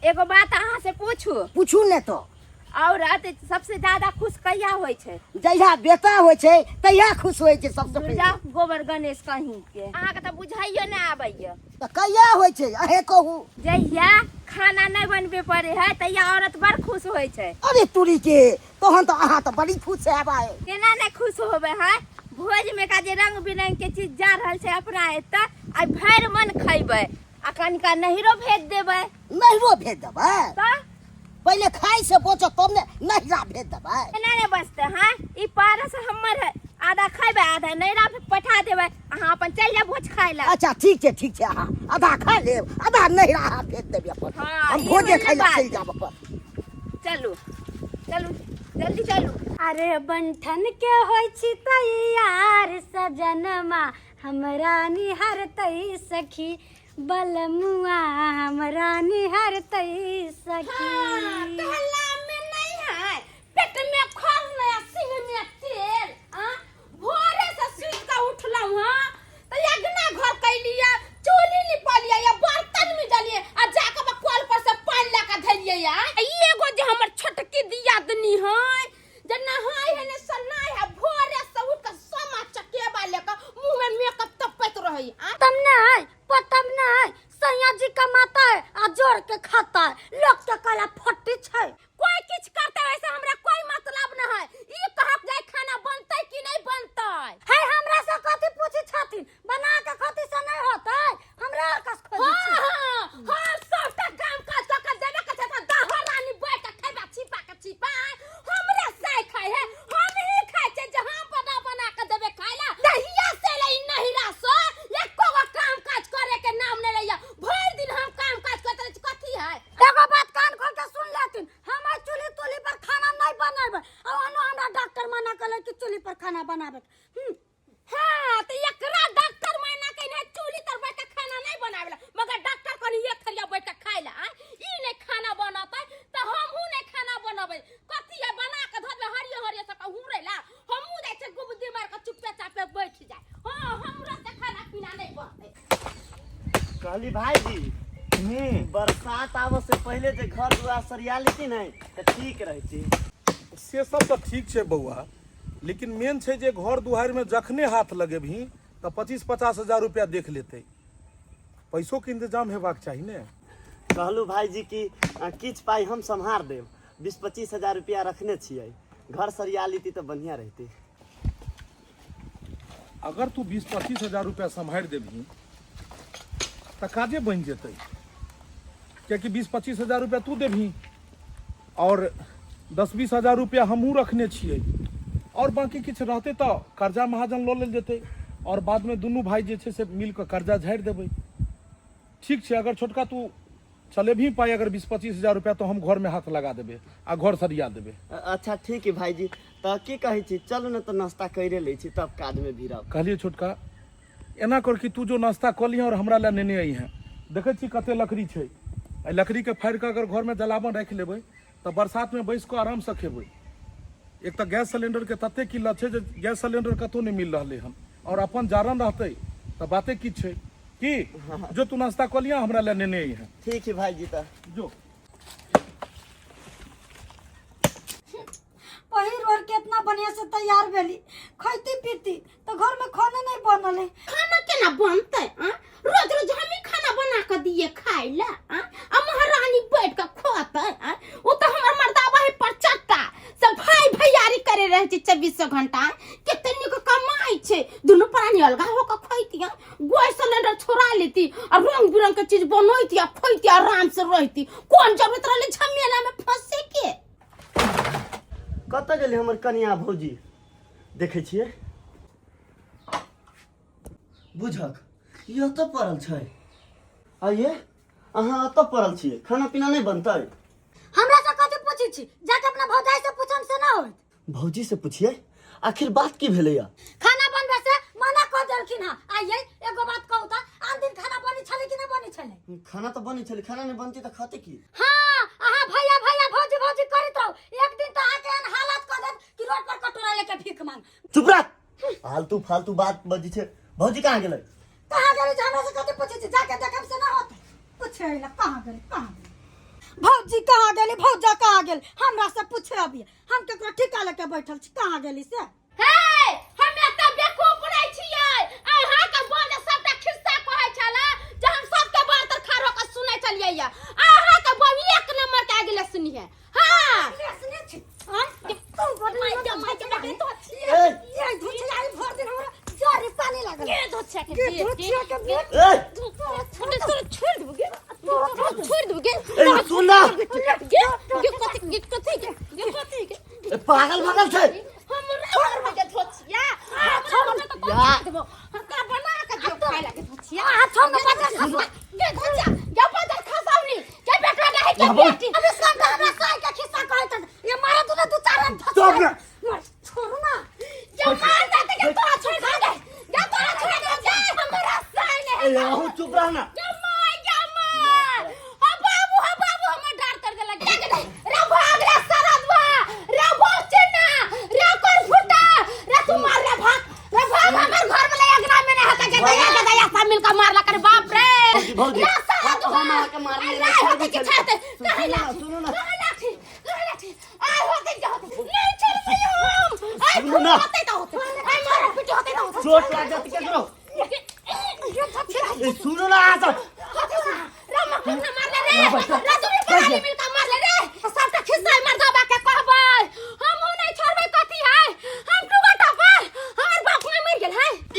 एगो बात अहाँ से पूछू। पूछू ने तो। औरत सबसे ज्यादा खुश कहिया होइ छै? जहिया बेटा होइ छै तहिया खुश होइ छै सबसे पहिले। दुर्गा गोबर गणेश कहीं के अहाँके तऽ बुझाइयो नहि आबैया। तऽ कहिया होइ छै अहे कहू? जहिया खाना नहि बनबे पड़े है तहिया औरत बड़ खुश होइ छै। अरे तुरी के, तहन तऽ अहाँ तऽ बड़ी खुश हैब आइ। केना नहि खुश होबे है? भोज में का जे रंग बिरंग के चीज जा रहल छै अपना एतऽ, आइ भरि मन खैबै आ कनिका नहिरो भेज देबै। नहिरो भेज देबै? तऽ पहिले खाइ से बचत तब ने नहिरा भेज देबै। केना नहि बचतै? हाँ, ई पारस हमर है, आधा खैबै आधा नहिरा पठा देबै, अहाँ अपन चलि जाउ भोज खाय लए। अच्छा ठीक छै, ठीक छै, अहाँ आधा खा लेब आधा नहिरा अहाँ भेज देबै अपन। हाँ, हम ई भोजे भेलै खाइ लए बात। चलि जायब अपन। चलू चलू जल्दी चलू। अरे बंठन के होइ छी तैयार सजनमा, हमरा निहारतै सखी बलमुआ, हमरा निहारतै सखी। हाँ, कहला में नहीं है, पेट में खोल नया सिंह में तेल। आ भोरे से सुति के उठलहुँ हँ तो अगना घर कैलिए, चूल्ही निपलिए या बर्तन में जलिए आ जाके बा कल पर से पानी ला के धलिए। या ई एगो जे हमर छोटकी दियादनी है जे नहाय है ने सनाय है, भोरे से उठ के सामा चकेबा लेके मुंह में मेकअप तपैत रहै। आ तब नहीं पतब नहीं, सैया जी कमाता है आ जोड़ के खाता है, लोग के कला फटी छै। कोई किछ करते वैसे हमरा कोई मतलब न है, ई कहक जाय खाना बनतै कि नहीं बनतै। है हमरा से कथी पूछी छथिन, बना के खती से नहीं होतै, हमरा आर कस खोजी हाँ, छी। हाँ, हाँ, सबटा काम काज कऽ के देबे के छै तऽ दहर रानी बैठ के खैबा छिपा के छिपा। हमरे से खाय है, हम ही खाय छै जे हम बना बना के देबे खाय ला। दहिया से ले नहिरा से एको गो काम काज करे के नाम नहीं लैया, भरि दिन हम काम काज करते रहै छी, कथी है? एगो बात कान खोल के सुन लेथिन, हम आइ चूल्ही तूल्ही पर खाना नहीं बनेबै, आ ओनो हमरा डॉक्टर मना कयलक कि चूल्ही पर खाना बनाबै। हाँ, तो एकरा डॉक्टर मना कयने है चूल्ही तर बैठ के खाना नहीं बनावेला, मगर डॉक्टर कहनी एक थरिया बैठ के खाय ला। आँय, ई नहीं खाना बनतै तऽ हमहूँ नहीं खाना बनबै। कथी है बना के धऽ देबै हरियर हरियर सबके हुरै ला, हमहूँ जाइ छियै गुबदी मारि के चुपे चापे बैठ जाय। हाँ, हमरा से खाना पीना नहीं बनतै। कहली भाईजी, बरसात आबऽ से पहिले जे घर दुआर सरिया लेती ने तऽ ठीक रहती। से सब तऽ ठीक छै बौआ, लेकिन मेन छै जे घर दुआरिमे जखने हाथ लगेबही तऽ 25-50 हजार रुपया देख लेतै, पैसोके इंतजाम हेबाक चाही ने। कहलू भाईजी कि किछु पाइ हम सम्हार देब, 20-25 हजार रुपया रखने छियै, घर सरिया लेती तऽ बढ़िया रहती। अगर तू 20-25 हजार रुपया सम्हारि देबही तऽ काजे बनि जेतै, कियाकि 20-25 हजार रुपया तू देबही और 10-20 हजार रुपया हमहूँ रखने छियै, और बाकी किछु रहतै तऽ कर्जा महाजन लऽ लेल जेतै और बादमे दुनू भाइ जे छै से मिल कऽ कर्जा झाड़ि देबै। ठीक छै, अगर छोटका तू चलेबही पाइ अगर 20-25 हजार रुपया तऽ हम घरमे हाथ लगा देबै आ घर सरिया देबै। अच्छा ठीक है भाईजी, तऽ की कहै छी, चलू ने तऽ नाश्ता करि लै छी तब काजमे भिड़ब। कहलियै छोटका एना कर कि तू जो नाश्ता कऽ लिहें और हमरा लए नेने अइहें। देखै छी कते लकड़ी छै, एहि लकड़ीके फाड़ि कऽ अगर घरमे जलावन राखि लेबै तऽ बरसातमे बैस कऽ आरामसँ खेबै। एक तऽ गैस सिलेंडरके तते किल्लत छै जे गैस सिलेंडर कतहु नहि मिल रहलै हन, और अपन जारन रहतै तऽ बाते किछु छै की। जो तू नाश्ता कऽ लिहें हमरा लए नेने अइहें। ठीक है भाईजी तऽ जो। पहिर ओढ़ के इतना बढ़िया से तैयार भेली, खैती पीती तो घर में खाना नहीं बनल है। खाना केना बनतै? आ रोज रोज हम ही खाना बना के दिए खाय ला, आ आ महारानी बैठ के खोतै? आ ओ तो हमर मर्दावा है पर चट्टा सब भाई भैयारी करे रहे छै 24 घंटा, कते नीक कमाई छै, दुनू प्राणी अलगा होके खैती। गैस सिलेंडर छोड़ा लेती आ रंग बिरंग के चीज बनैती आ खैती, आराम से रहती। कोन जरूरत रहले झमेला में फंसे के? कतऽ गेलै हमर कनिया भौजी? देखै छियै, बुझक ई ओतऽ पड़ल छै। आइये अहाँ ओतऽ पड़ल छियै, खाना पीना नहि बनतै? हमरा से कथी पूछै छी, जाके अपना भौजाई से पूछम से ना होत। भौजी से पूछिए आखिर बात की भेलैया? खाना बनबै से मना कऽ देलखिन हँ। आइये एगो बात कहू तऽ, आन दिन खाना बनै छलै कि नहि बनै छलै? खाना तऽ बनै छलै, खाना नहि बनतै तऽ खतै की? हाँ, अहाँ भैया भैया भौजी भौजी करैत रहू, एक दिन तऽ अहाँके एहन हालत कऽ देत कि रोड पर कटोरा लेके भीख मांग। चुप रह, फालतू फालतू बात बजै छै। भौजी कहाँ गेलै? कहाँ गेलै जे हमरा से कथी पूछै छी, जाके देखब से ना होत। पूछे ला कहाँ गेलै कहाँ गेलै। भौजी कहाँ गेली, भौजा कहाँ गेल, हमरा से पूछे अभी हम केकरो ठिका लेके बैठल छी, कहाँ गेली से? हे, हम एते बेवकूफ नहि छियै। अहाँके बोल सबटा खिस्सा कहै छला जे हम सबके बात तर खड़ा होकर सुनै छलियै या। अहाँके बोल एक नंबर के आगे सुनिहे। हाँ। सुनै छी? आँय? तू बड़ माय के माय के बेटी तो छियै। ए ये धुचिया भर दिन हमरा जरी पानी लागल। के धोछिया के के बेटी? धुचिया के बेटी? ए छोड़ छोड़ छोड़ देबो गे। छोड़ देबो गे। ए सुन ना। गे गे कथी गे कथी गे गे कथी गे? ए, पागल भगल छै। हमरा घर के धोछिया। हमरा तो या। देबो। हम तोरा बना के दियो खाय लागे धोछिया। आ छोड़ ना बच्चा खसवा गे धोछिया। गे बदल खसावनी। गे बेटवा के के या, बोल। बेटी। अबे सब हमरा साई के खिस्सा कहै त ये मारे तू दू चार रन चुप ना। मार छोड़ ना। गे मार दे के तोरा छोड़ दे। गे तोरा छोड़ दे। गे हमरा साई नहीं। ए अहूँ चुप रह ना। गे माय गे माय। हा बाबू हा बाबू हमर डर कर देलक। गे गे रे भाग रे सरदवा। रे बचना। रे कर फुटा। रे तू मार रे भाग। रे भाग हमर घर में ले अगना में नहीं हता के दया के दया सब मिलकर मारला कर बाप रे। भौजी, भौजी, रे सरदवा। हम अहाँके मारने रे नहि छोड़बै होते कि छलियै। छाते। कहे सुनू ना, लाठी। सुनू ना। कहे लाठी। कहे लाठी। आय होते जे होते। नहीं छोड़बै हम। आय सुनू ना। होते त होते। आय मारा पिटी होते त होते। चोट लाग जात केकरो। ए सुनू ना अहाँ सब।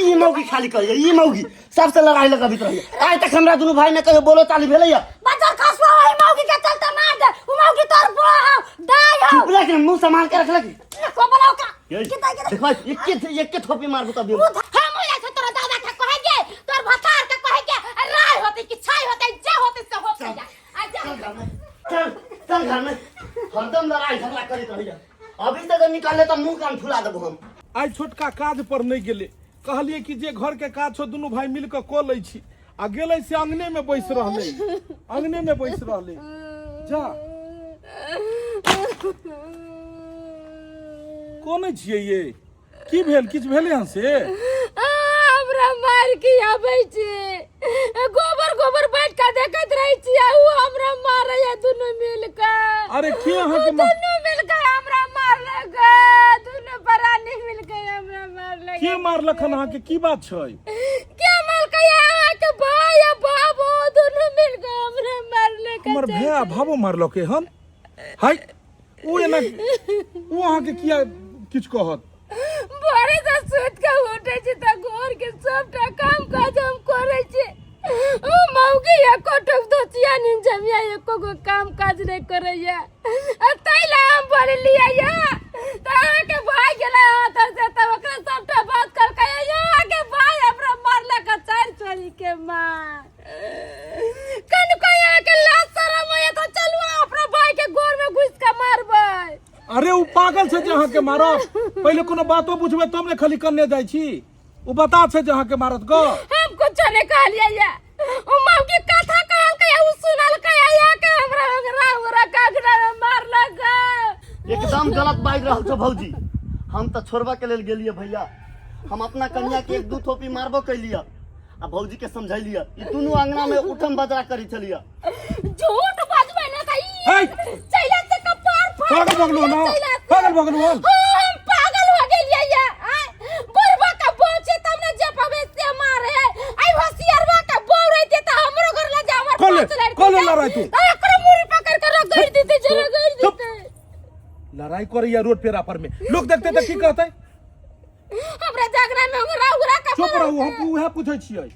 ई मौगी खाली कहिए, ई मौगी सबसे लड़ाई लगबित रहिए। आइ तक हमरा दुनू भाई में कहियो बोलो चाली भेलैया? बजर खसुआ ओहि मौगी के चलते मार दे। उ मौगी तोर बुआ हौ, दाई हौ। चुप रह के मुंह संभाल के रखलक। को बनाओ का? ये, किता किता? देखो एके एके थोपी मारबो तभी। चल चल घर में हरदम लड़ाई झगड़ा करैत रहिए। अभी से निकालले तऽ मुंह कान फुला देबो हम। आइ छोटका काज पर नहि गेलै, कहलियै कि जे घर के काज छौ दुनू भाई मिल कऽ कऽ लै छी, आ गेलै से अंगने में बैस रहलै, अंगने में बैस रहलै। जा कोने छियै ये? की भेल? किछु भेलै हन से? हमरा मार के आबै छै, गोबर गोबर बैठ के देखैत रहै छी आ उ हमरा मारैया दुनू मिल के। अरे के अहाँके दुनू मिल के हमरा मारलक, दुनू प्राणी मिल के हमरा मारलक। के मारलक हन अहाँके? की बात छै? के मारलकै? अहाँके भाई आ बाबू दुनू मिल के हमरा मारलक। हमर भाय आ भाबो मारलकै हन? हाय, ओ एना ओ अहाँके किया किछु कहत? भोरे से सुति के उठै छी तऽ घर के सबटा काम काज हम करै छी। ओ मौगी एको टोक धोचिया नीन जमिया एको गो काम काज नहि करैया, आ ताहि लए हम बोललियै या तऽ अहाँके भाय गेलै हाथ से तऽ ओकरा सबटा बात कहलकै, अहाँके भाय हमरा मारलक चारि छोरी के मार। कनको अहाँके लाज शरम होइया तऽ चलू अपना भाय के गोर में घुसि के मारबै। अरे ओ पागल छै जे अहाँके मारत? पहिले कोनो बातो बुझबै तब ने खाली कन्ने जाइ छी। ओ बता छै जे अहाँके मारत ग? हम कुछो नहि कहलियै या, ओ मौगी कथा कहलकै ओ सुनलकै या के हमरा ओकरा ओकरा कागरा में मारलक। एकदम गलत बाजि रहल छौ भौजी। हम तऽ छोड़बा के लेल गेलियै भैया, हम अपना कन्या के एक दू थोपी मारबो कैलियै आ भौजी के समझैलियै। ई दुनू अंगना में उठम बजरा करी छलियै। झूठ बजबै ने तऽ ई हे! चैला से कपार फाड़ पागल भऽ गेलौ ना? चैला से। पागल भऽ गेलौ हन? हाँ, हम पागल हो गेलियै या। आँय, बुढ़बा के बहू छै तब ने जे पबै से मारे है। आइ होशियारबा के बहू रहितै तऽ हमरो घर लऽ जा हमर कोले, पाँच लड़की कोले छै। लड़ाइ तू? तऽ एकरो मुड़ी पकड़ के रगड़ि दितै, जे रगड़ि चुप। दितै। लड़ाई करैया रोड पेरा पर में, लोग देखते तऽ की कहतै? हमरा झगड़ा में हमरा उगरा के चुप रहू, हम उएह पूछै छियै।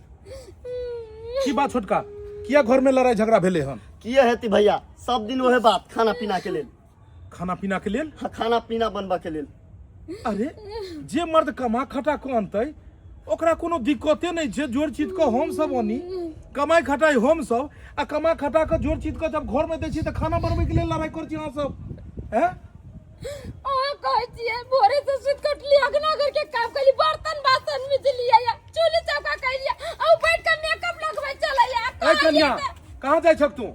की बात छोटका, किया घर में लड़ाई झगड़ा भेलै हन? किए हेती भैया, सब दिन ओहे बात, खाना पीना के लेल। खाना पीना के लेल? हाँ, खाना पीना बनबा के लेल। अरे जे मर्द कमा खटा कऽ अनतै ओकरा कोनो दिक्कते नहि छै। जोड़ चीत कऽ हम सब अनी, कमाई खटाई हम सब, आ कमा खटा कऽ जोड़ चीत कऽ जब घर में दै छी तऽ खाना बनबै के लेल लड़ाई करै छी अहाँ सब? हैं? अहाँ कहै छियै भोरे से सुति कऽ उठली, अगना घर के काम कैली, बर्तन बासन मिजलियै, चूल्ही चौका कैलियै, आ उ बैठ के मेकअप लगबै चलैया। ए कन्या, कहाँ जाइ छक तू?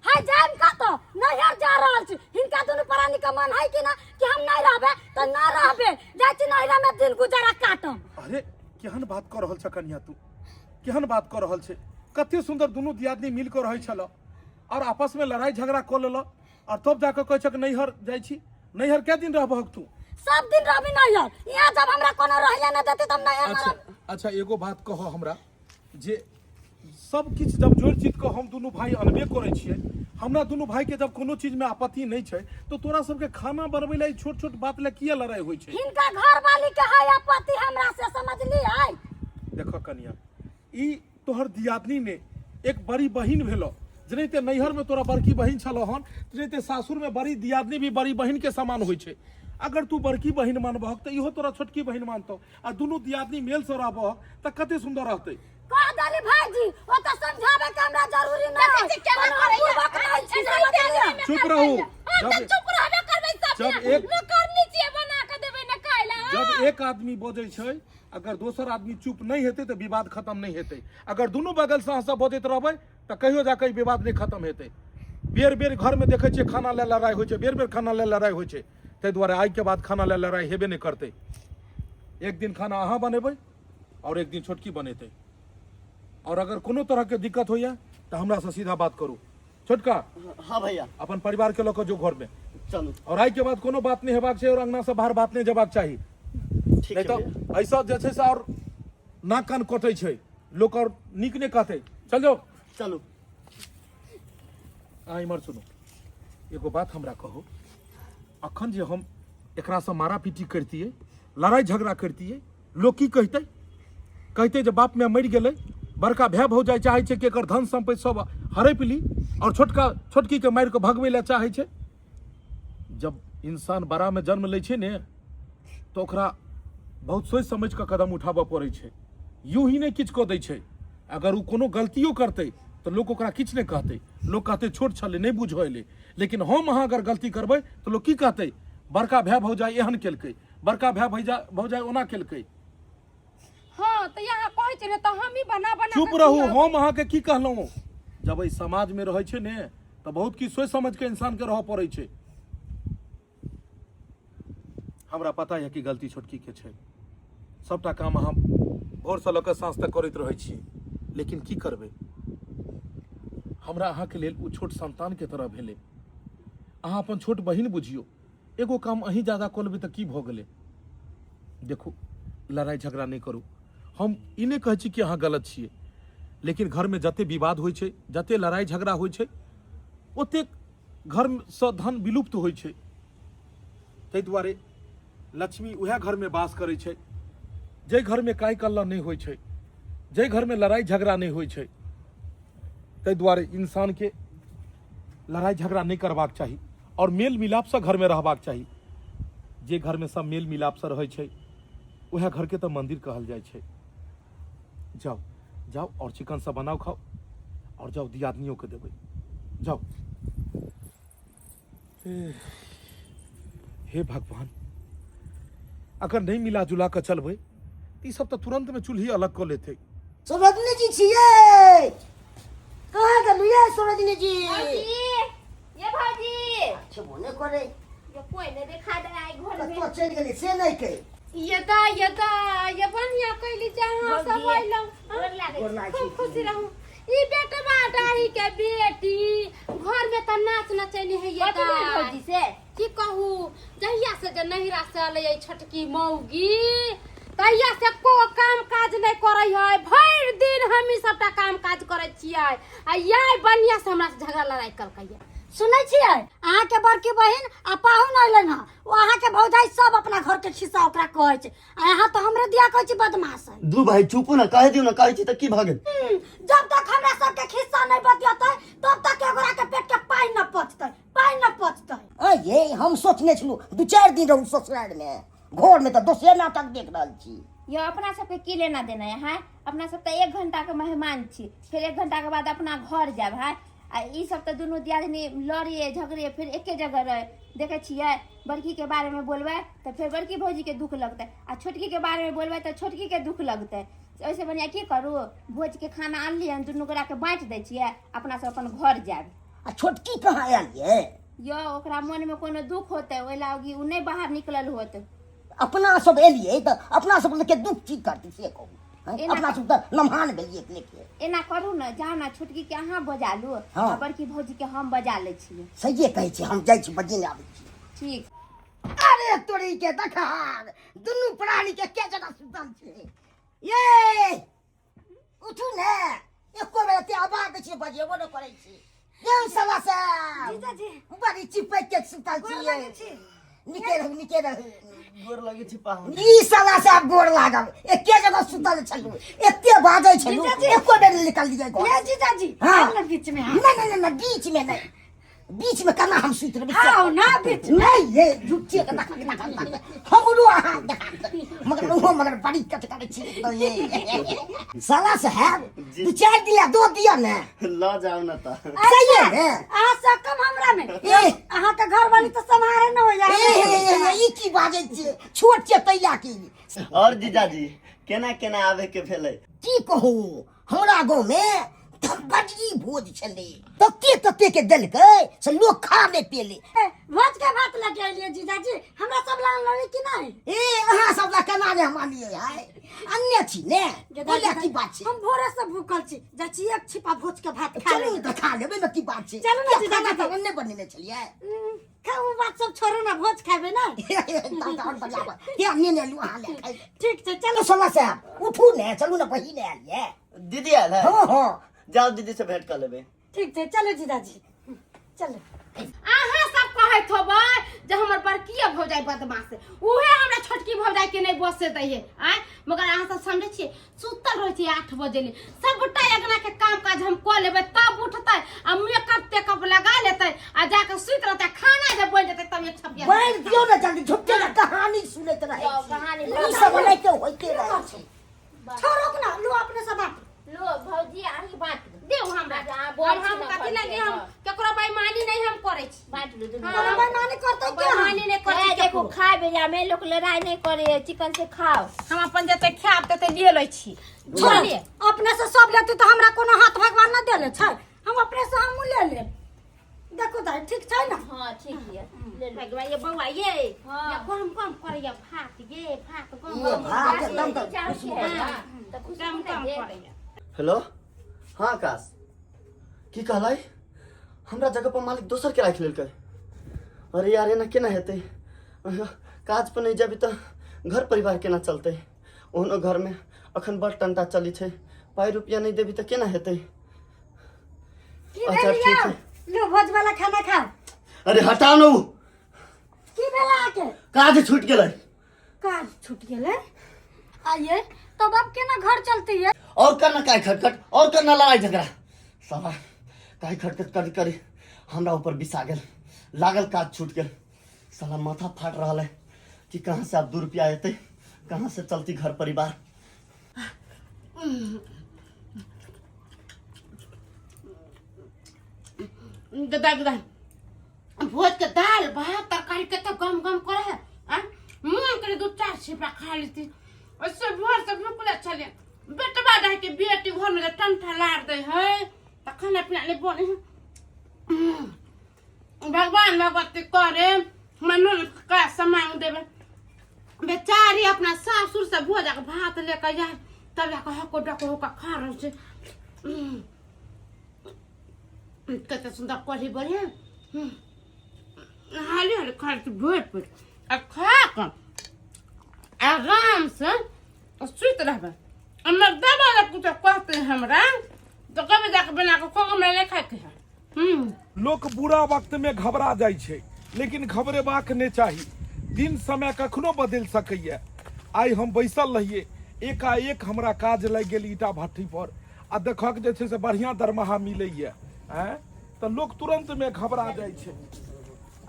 हाय जान का तो नैहर जा रहल छी। हिनका दुनू प्राणी के मन है कि ना कि हम नहीं रहबे त ना रहबे, जाइ छी नैहरा में दिन गुजारा काटम। अरे केहन बात कऽ रहल छ कन्या तू, केहन बात कऽ रहल छै? कते सुंदर दुनू दियादनी मिल कऽ रहै छल, और आपस में लड़ाई झगड़ा कऽ लेलक और तब जाकऽ कहै छक नैहर जाइ छी। नैहर कै दिन रहबहक तू? सब दिन रहबी नैहर, यहाँ जब हमरा कोनो रहैया न देते तब नैहर में अच्छा रहब। अच्छा, एगो बात कह हमरा जे सब किछु जब जोड़ि चित कऽ हम दुनू भाई अनबे करै छियै, हमरा दुनू भाई के जब कोनो चीज में आपत्ति नहीं छै तो तोरा सबके खाना बनबै ला ई छोट छोट बात ला किया लड़ाई होइ छै? हिनका घर वाली के है आपत्ति हमरा से, समझली है? देख कनिया, ई तोहर दियादनी ने एक बड़ी बहिन भेलो, जेनाहिते नैहर में तोरा बड़की बहिन छलो हन, तेनाहिते सासुर में बड़ी दियादनी भी बड़ी बहिन के समान होइ छै। अगर तू बड़की बहिन मानबहक तऽ इहो तोरा छोटकी बहिन मानतौ, आ दुनू दियादनी मेल से रहबहक तऽ कते सुंदर रहतै। कह देली भाईजी, ओ तऽ समझावे के हमरा जरूरी नहीं। देखै छी केना कोनो करैया। बुड़बक नहीं छी, एनाहिते समझलियै? आदमी में चुप करैया। रहू। हम जब तऽ चुप रहबे करबै सब जब दिना। एक- नौकरनी छियै, बना के देबै ने खाय ला। जब एक आदमी बजै छै, अगर दोसर आदमी चुप नहीं हेतै तऽ विवाद खत्म नहीं हेतै। अगर दुनू बगल से अहाँ सब बजैत रहबै तऽ कहियो जाके ई विवाद नहीं खत्म हेतै। बेर बेर घर में देखै छियै खाना लए लड़ाई होइ छै, बेर बेर खाना लए लड़ाई होइ छै। ताहि दुआरे आइ के बाद खाना लए लड़ाई हेबे नहि करतै। एक दिन खाना अहाँ बनेबै और एक दिन छोटकी बनेतै। और अगर कोनो तरह के दिक्कत होइया तऽ हमरा से सीधा बात करू। छोटका। हाँ भैया। अपन परिवार के लऽ कऽ जो घर में। चलू। और आइ के बाद कोनो बात नहीं हेबाक छै और अंगना से बाहर बात नहीं जेबाक चाही। ठीक नहीं है तऽ भैया। ऐसा जे छै से और नाक कान कटै छै लोक और नीक नहीं कहतै। चल जाओ। चलू। अहाँ इम्हर सुनू, एगो बात हमरा कहू, अखन जे हम एकरासँ मारा पीटी करतियै, लड़ाई झगड़ा करतियै, लोक की कहतै? कहतै जे बाप माय मरि गेलै, बड़का भाय भौजाइ चाहै छै कि एकर धन सम्पत्ति सब हड़पि ली और छोटका छोटकीके मारि कऽ भगबै लए चाहै छै। जब इंसान बड़ामे जन्म लै छै ने तऽ ओकरा बहुत सोचि समझि कऽ कदम उठाबऽ पड़ै छै। यूं ही नहि किछु कऽ दै छै। अगर ओ कोनो गलतियो करतै तऽ लोक ओकरा किछु नहि कहतै, लोक कहतै छोट छलै नहि बुझऽ एलै। लेकिन हम अहाँ अगर गलती करबै तऽ लोक की कहतै? बड़का भाय भौजाइ एहन केलकै, बड़का भाय भैजा भौजाइ ओना केलकै। हाँ तऽ यहाँ कहै छै ने तऽ हमही बना बना चुप कऽ रहू। खियाबै। हम अहाँके की कहलहुँ, जब एहि समाजमे रहै छै ने तऽ बहुत किछु सोचि समझि कऽ इंसानके रहऽ पड़ै छै। हमरा पता यऽ कि गलती छोटकी के छै, सबटा काम अहाँ भोरसँ लऽ कऽ साँझ तक करैत रहै छी, लेकिन की करबै, हमरा अहाँके लेल ओ छोट संतानके तरह भेलै। अहाँ अपन छोट बहिन बुझियौ, एगो काम अहीं ज्यादा कऽ लेबै तऽ की भऽ गेलै? देखू, लड़ाइ झगड़ा नहि करू। हम ई नहि कहै छी कि अहाँ गलत छियै, लेकिन घरमे जते विवाद होइ छै, जते लड़ाइ झगड़ा होइ छै, ओतेक घरसँ धन विलुप्त होइ छै। ताहि दुआरे लक्ष्मी उएह घरमे वास करै छै जाहि घरमे काइ कल्ला नहि होइ छै, जाहि घरमे लड़ाइ झगड़ा नहि होइ छै। ताहि दुआरे इंसानके लड़ाइ झगड़ा नहि करबाक चाही आओर मेल मिलापसँ घरमे रहबाक चाही। जे घरमे सब मेल मिलापसँ रहै छै उएह घरके तऽ मन्दिर कहल जाइ छै। जाउ जाउ आओर चिकन सब बनाउ खाउ, आओर जाउ दियादनियोके देबै, जाउ। हे भगवान, अगर नहीं मिला जुला कऽ चलबै तऽ ई सब तऽ तुरंत में चूल्ही अलग कऽ लेतै। सरोजनी जी छियै? कहाँ गेलु ये सरोजनी जी? भौजी, ये भौजी। छेबो नहि करै। ये कोई नहीं देखा दे आई घर में। कतऽ चलि गेलै से नहि कहि। यदा यदा ये बढ़िया कैली जे अहाँ सब भौजी, अयलहुँ। गोर लागै गोर छी। लागै छी। खूब खुशी रहू। ई बेटवा डाही के बेटी घर में तऽ नाच नचैनी है। ये कथी भेल भौजी से? की कहू, जहिया से जे नहिरा से अलै छोटकी मौगी तहिया से को काम काज नहि करै है। भरि दिन हमही सबटा काम काज करै छियै आ याय बढ़िया से हमरा से झगड़ा लड़ाई कलकै। सुनै छियै, अहाँके बड़की बहिन आ पाहुन अयलनि हँ, ओ अहाँके भौजाइ सब अपना घर के खिस्सा ओकरा कहै छै, आ अहाँ तऽ हमरे दिया कहै छी बदमाश है। दू भाई चुपू ना, कहे दियौ ना, कहै छी तऽ की भऽ गेल? जब तक हमरा सबके खिस्सा नहि बतियतै तब तक एगोरा के पेट के पानि न पचतै, पानि न पचतै। आ ये हम सोचने छलहुँ दू चारि दिन रहू ससुरारिमे, घरमे तऽ दोसरे नाटक देख रहल छी। यो अपना सबके की लेना देना है? हाँ, अपना सब तऽ 1 घंटा के मेहमान छी, फेर 1 घंटा के बाद अपना घर जायब। है आ ई सब तऽ दुनू दियादनी लड़िए झगड़िए फिर एके जगह रहे। देखै छियै, बड़की के बारे में बोलबै तऽ फेर बड़की भौजी के दुख लगतै, आ छोटकी के बारे में बोलबै तऽ छोटकी के दुख लगतै। ओहिसँ बढ़िआँ की करू, भोज के खाना आनलियै हन, दुनू गोरा के बाँटि दै छियै, अपना सब अपन घर जायब। आ छोटकी कहाँ आयल ये? यो ओकरा मन में कोनो दुख होतै, ओहि लागी ओ नहि बाहर निकलल होत। अपना सब एलियै तऽ अपना सब के दुख की करतै से कहू। हैं? एना अपना सब तऽ नमहान भेलियै अपने के। एना करू ने, जाउ ने, छोटकी के अहाँ बजा लू। हाँ। आ बड़की भौजी के हम बजा लै छियै। सहिए कहै छी, हम जाइ छी बजेने आबै छी। ठीक। अरे तोरी के देखहार दुनू प्राणी के के जगह सुतल छै। ये उठू ने, एको बेर एते आवाज दै छियै, बजेबो नहि करै छी। यौ सवा साहब। जीजाजी। बड़ी चिपैक के सुतल गोर छियै। लागै छी। निके रहू, निके रहू। गोर लगै छी पाहुन। ई सवा साहब गोर लागल, एके जगह सुतल छलू, एते बाजै छलू, जीजाजी। एको बेर नहि निकललियै घर। ये जीजाजी। हाँ। आउ ने बीच में। नहि नहि नहि, बीच में नहि, बीच में केना हम सुति रहबै? आउ ना बीच। नहि ये झूठे के देखा देखा देखा हमरो अहाँ देखा, मगर ओहो मगर बड़ी कट करै छी ये साला साहब। जी। दू चारि दिया दो दिया ने। लऽ जाउ ने तऽ। सही है ने? अहाँ से कम हमरा में? ए। अहाँ के घर वाली तो सम्हारे न हो ए, ए, ए, ए, ई की बाजै छियै? छोट छै तैला की। और जीजाजी, केना केना आबे के भेलै? की कहू, हमरा गाँव में तऽ बड़ी भोज छलै, तते तते के देलकै से लोक खा नहि पेलै। ए, भोज के भात लगे एलियै जीजाजी, हमरा सब ला अनलही कि नहि? ए, अहाँ सब ला केना ने हम आनियै? हाय, अन्य छी ने, बोले की बात छै? हम भोरे से भूखल छी, जाइ छी एक छिपा भोज के भात खा चलू लेबै। तऽ खा लेबै ने, की बात छै? चलू ने किया जीजाजी। खाना तऽ नहि बनेने छलियै। खा, ओ बात सब छोड़ू ने, भोज खेबै ने। तब तऽ आओर बढ़िया बात। किया ने ने लू अहाँ ले खाइ। ठीक छै, चलू। सोना साहब, उठू ने, चलू ने, बहिन आयल ये। दीदी आयल है? हँ हँ। जाउ, दीदी से भेंट कऽ लेबै। ठीक छै, चलू जीजाजी, चलू। अहाँ सब कहैत होबै जे हमर बड़की भौजाइ बदमाश है, उहे हमरा छोटकी भौजाइ के नहि बसे दै है आँय। मगर अहाँ सब समझै छियै, सुतल रहै छियै 8 बजे ले, सबटा अगना के काम काज हम कऽ लेबै तब उठतै आ मेकअप तेकअप लगा लेतै आ जाके सुति रहतै। खाना जब बनि जेतै तब एक छपिया। बाढ़ि दियौ ने जल्दी, झुट्टे ने कहानी सुनैत रहै जाउ, छी। कहानी ई सब एनाहिते होइते रहै छै। छोड़ो ना, लो अपने से बात। लो भौजी, अहीं बाँट दू। देऊ हमरा। अहाँ हम बोल हम कथी लगी, हम केकरो बेईमानी नहीं हम करै छी। बाँट लू दुनू। हाँ। कोनो बेईमानी करतै के हम? बेईमानी नहीं करै ए, छी देखो केकरो। खाय बेला में लोग लड़ाई नहीं करे, चिकन से खाओ। हम अपन जते खायब तते लिए लै छी। छोड़, बुझलियै? अपने से सब लेते तो हमरा कोनो हाथ भगवान न देले छै, हम अपने से हमहूँ ले लेब। देखो दाई, ठीक छै ना? हाँ, ठीक है, ले लो। भगवान, ये बौआ ये। हाँ। ये गम गम करैया भात, ये भात गम ये गम। भात एकदम तऽ चावल खुशबू के है बढ़िया। ना, तऽ खुशबू गम नहि गम दे। करैया। हेलो, हाँ आकाश, की कहलै? हमरा जगह पर मालिक दोसर के राखि लेलकै। अरे यार, एना केना हेतै? काज पर नहि जेबी तऽ घर परिवार केना चलतै? ओहनो घरमे अखन बड़ टंटा चलै छै, पाइ रुपया नहि देबी तऽ केना हेतै? की अच्छा, भेल ठीक यौ? छै। लो भोज वाला खाना खाओ। अरे हटाउ ने उ। की भेल अहाँके? काज छूटि गेलै। काज छूट गेलै? आइए तब अब केना घर चलती है? और करना काय खटखट, और करना लड़ाई झगड़ा, साला काय खटखट करी करी हमरा ऊपर बिसा गेल, लागल काज छूट गेल। साला माथा फाट रहल है कि कहाँ से आब 2 रुपया एतै, कहाँ से चलती घर परिवार। दादा दादा, भोज के दाल भात तरकारी कते गम गम करे है आ मन करे दू चार छिपा खा लेती। ओसे भोर से भूख छले, बेटबा रह के बेटी घर में टंठा लार दे है त खाना पीना नहीं बने है। भगवान भगवती करे मनु का सामान देवे, बेचारी अपना सासुर से भोज के भात लेके जाए तब जाके हको डको होका खा रहल छै। कते सुंदर कढ़ी बढ़िया। हाली हाली खा छी भोर पेट आ खा कऽ आराम से सुति रहबै। हमर दबा लए कुछो कहते हमरा तऽ कभी जाके बना कऽ खो, हमरा नहि खायके है। लोक बुरा वक्त में घबरा जाइ छै, लेकिन घबरेबाक नहि चाही। दिन समय कखनो बदलि सकैए। आइ हम बैसल रहियै, एकाएक हमरा काज लागि गेल ईटा भट्ठी पर आ देखक जे छै से बढ़िआँ दरमाहा मिलैए। आँय, तऽ लोक तुरन्तमे घबरा जाइ छै।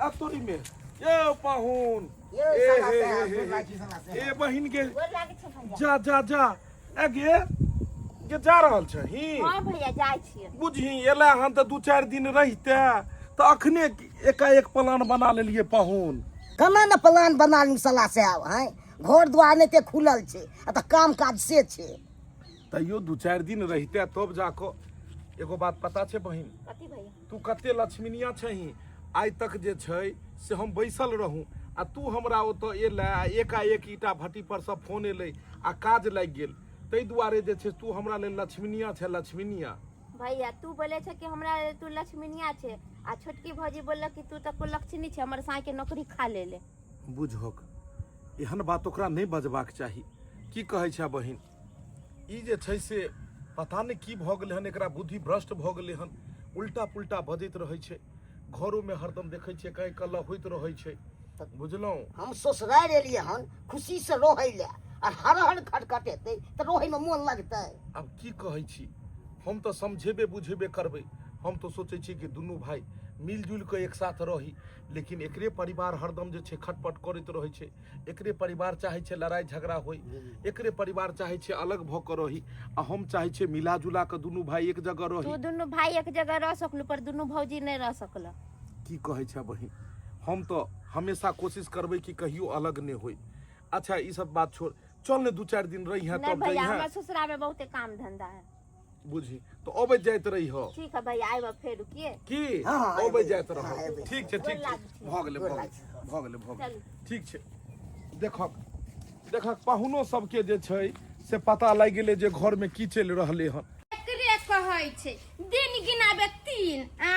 आ तोरीमे यौ पाहुन, यौ ए साला हे साहब, हे हे गोर लागै छी साला साहब। ए बहिन के गोर लागै छै भैया। जा जा जा, ए गे गे, जा रहल छही? हाँ भैया, जाइ छियै। बुझही एला हन तऽ 2-4 दिन रहिते तऽ अखने एकाएक प्लान बना लेलियै पाहुन। केना ने प्लान बना लू सला साहब? हैं, घर द्वार नहि ते खुलल छै आ तऽ काम काज से छै। तैयो 2-4 दिन रहिते तब जाकऽ। एगो बात पता छै बहिन? कथी भैया? तू कते लक्ष्मीनिया छही, आइ तक जे छै से हम बैसल रहूँ आ तू हमरा ओतऽ एलै आ एकाएक ईटा भट्टी पर से फोन एलै आ काज लागि गेल। ताहि दुआरे जे छै तू हमरा लेल लक्ष्मीनिया छै लक्ष्मीनिया भैया तू बोले छै कि हमरा लेल तू लक्ष्मीनिया छै आ छोटकी भौजी बोललक कि तू तऽ कुलक्षणी छै हमर साँय के नौकरी खा लेले बुझहक एहन बात ओकरा नहि बजबाक चाही की कहै छै बहिन ई जे छै से पता नहि की भऽ गेलै हन एकरा बुद्धि भ्रष्ट भऽ गेलै हन उल्टा पुल्टा बजैत रहै छै घरोमे हरदम देखै छियै कहीं कलह होइत रहै छै बुझलहुँ हम ससुरारि एलियै हन खुशीसँ रहै लए आ हर हर खटखटेतै तऽ रहैमे मोन लगतै आब की कहै छी हम तऽ समझेबे बुझेबे करबै हम तऽ सोचै छी कि दुनू भाय मिलजुलि कऽ एक साथ रही लेकिन एकरे परिवार हरदम जे छै खटपट करैत रहै छै एकरे परिवार चाहै छै लड़ाइ झगड़ा होइ एकरे परिवार चाहै छै अलग भऽ कऽ रही आ हम चाहै छियै मिला जुला कऽ दुनू भाय एक जगह तू रही दुनू भाई एक जगह रह सकलू पर दुनू भौजी नहि रह सकल की कहै छै बहिन हम तऽ हमेशा कोशिश करबै कि कहियो अलग नहि होइ अच्छा ई सब बात छोड़ चल ने दू चारि दिन रही है नहीं तब भैया जइहे हमर ससुरा में बहुते काम धंधा है बुझी तो अबैत जाइत रही हो ठीक है भैया आबि फेर रुकिए की हाँ, हाँ, अबैत अयबै। जाइत हाँ, रहो अयबै। ठीक छै ठीक गोर छै भऽ गेलै गोर भऽ लागै गेलै भऽ गेलै भऽ गेलै चलू। ठीक छै देखक देखक पाहुनो सबके जे छै से पता लागि गेलै जे घरमे की चलि रहलै हन एकरे कहै छै दिन गिनाबे तीन आ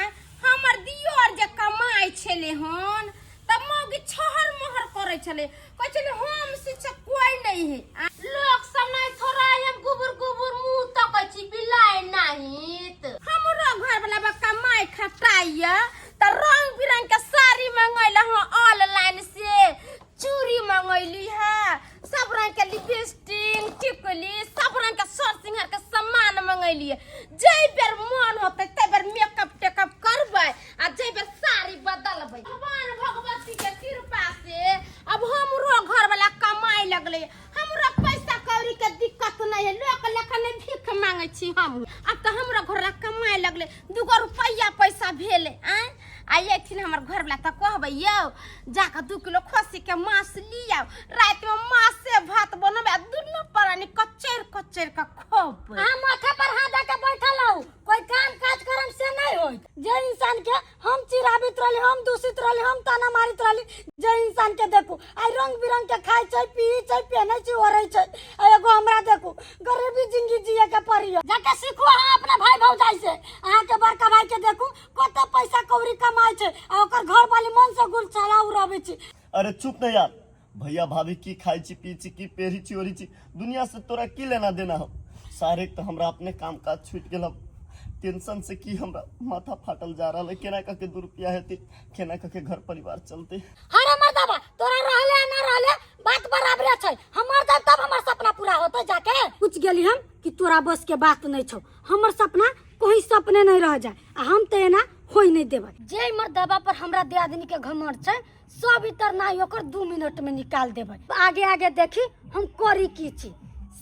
हमर दियोर जे कमाइ छलै हन तऽ मौगी छहर मोहर करै छलै कहै छलै हम शिक्षक कोई नहीं है आ, लोक सब नहीं थोड़ा हम गुबुर गुबुर मुंह तकै छी बिलाइ नाहित हमरो घर वाला बा कमाइ खटाइया तऽ रंग बिरंग के साड़ी मंगैला हँ ऑनलाइन से चूड़ी मंगैली है सब रंग के लिपस्टिक टिकली सब रंग के सर सिंगार के सामान मंगैली जै बेर मन होतै तै बेर मेकअप टेकअप करबै आ जै बेर साड़ी बदलबै भगवान भगवती के कृपा से अब हमरो घर वाला कमाए लगलै हमरो पैसा कौड़ी के दिक्कत नहीं है लोक लेखन नहीं भीख मांगे छी हम अब तऽ हमरो घर वाला कमाए लगलै दूगो रुपैआ पैसा भेलै आँय आ अयथिन हमर घरवला तऽ कहबै यौ जाकऽ 2 किलो खस्सीके मांस लियाउ रातिमे मांसे भात बनबै आ दुनू प्राणी कचरि कचरि कऽ खबै अहाँ माथा पर हाथ दऽ के बैठल रहू कोई काम काज करम से नहीं होइत जे इंसान के हम चिराबित रहली हम दूषित रहली हम ताना मारित रहली जे इंसान के देखू आइ रंग बिरंग के खाइ छै पी छै पहनै छै ओढ़ै छै आ एगो हमरा देखू गरीबी जिंदगी जिए के पड़ी जाके सीखू अहाँ अपना भाई भौजाई से अहाँ के बड़का भाई के देखू कते पैसा कौड़ी कमाइ छै आ ओकर घर वाली मन से गुल चला उड़ाबै छै अरे चुप ना यार भैया भाभी की खाई छी पी छी की पेरी छी ओढ़ी छी दुनिया से तोरा की लेना देना हो सारे तो हमरा अपने काम काज छूट गेल टेंशन से की हमरा माथा फाटल जा रहा है केना कह के 2 रुपया हेतै केना कह के घर परिवार चलते हरे मर्दाबा तोरा रहले आ ना रहले बात बराबरे छै हमर जाब तब हमर सपना पूरा होतै जाके पूछ गेली हम कि तोरा बस के बात नहीं छौ हमर सपना कोई सपने नहीं रह जाए आ हम तो एना होई नहीं देबै जे मर्दाबा पर हमरा दियादनी के घमंड छै सब इतर नाही ओकर 2 मिनट में निकाल देबै आगे आगे देखी हम करी की छी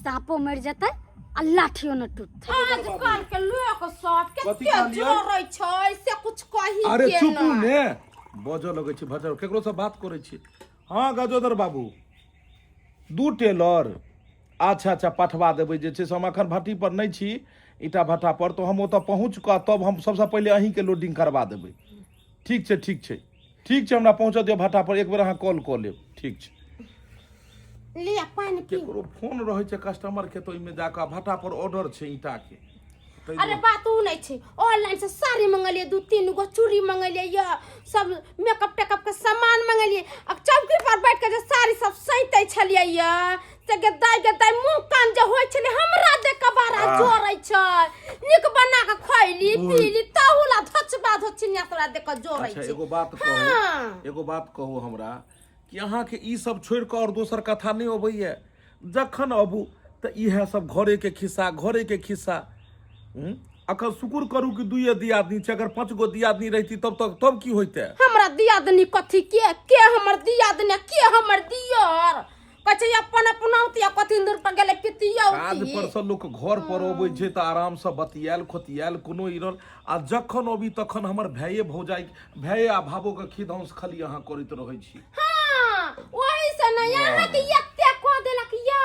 सांपो मर जेतै आ लाठियो न टूटतै आजकल के लोक सब कथी कते कहलियै? जोड़ै छै से कुछ कही अरे के चुपू ना। ने बजऽ लगै छै भजर केकरो से बात करै छी हँ गजोदर बाबू दू टेलर अच्छा अच्छा पठवा देबै जे छै से हम एखन भट्टी पर नहि छी ईटा भट्टा पर तऽ हम ओतऽ पहुँच कऽ तब हम सबसँ पहिले अहीँके लोडिंग करबा देबै ठीक छै ठीक छै ठीक छै हमरा पहुँचऽ दिअ भट्टा पर एक बेर अहाँ कॉल कऽ लेब ठीक छै लिअ पानि पी केकरो फोन रहै छै कस्टमर के तऽ ओहिमे जाकऽ भट्टा पर ऑर्डर छै ईटाके ताहि अरे दुआरे। बात उ नहीं छै ऑनलाइन से साड़ी मंगलिए दू तीन गो चूड़ी मंगलिए या सब मेकअप टेकअप के सामान मंगलिए अब चौकी पर बैठ के जे साड़ी सब सैते छलिए या से गे दाई गे दाई मुंह कान जे होय छले हमरा देख के बड़ा आह। जोरै छै नीक बना के खैली ओह। पीली तहुला धोचबा धोचिनिया तोरा देख के जोरै अच्छा छै एगो बात कहू हाँ। एगो बात कहू हमरा कि अहाँके ई सब छोड़ि कऽ आओर दोसर कथा नहि अबैया जखन अबू तऽ इएह सब घरेके खिस्सा घरेके खिस्सा हूँ? अखन शुक्र करू कि दुइए दियादनी छै अगर पाँच गो दियादनी रहिती तब तक तब की होइते हमरा दियादनी कथी के के हमर दियादनी के हमर दियर कहै छै अपन अपनौती आ कथी दूर पर गेलै काज पितियौती पर से लोक घर पर अबै छै तऽ आराम से बतियायल खोतियायल कोनो ई रहल आ जखन अबी तखन हमर भाये भौजाइ भाये आ भाबो के खिदौंस खाली अहाँ करैत रहै छी हाँ ओही से ने अहाँ के एते कऽ देलक यौ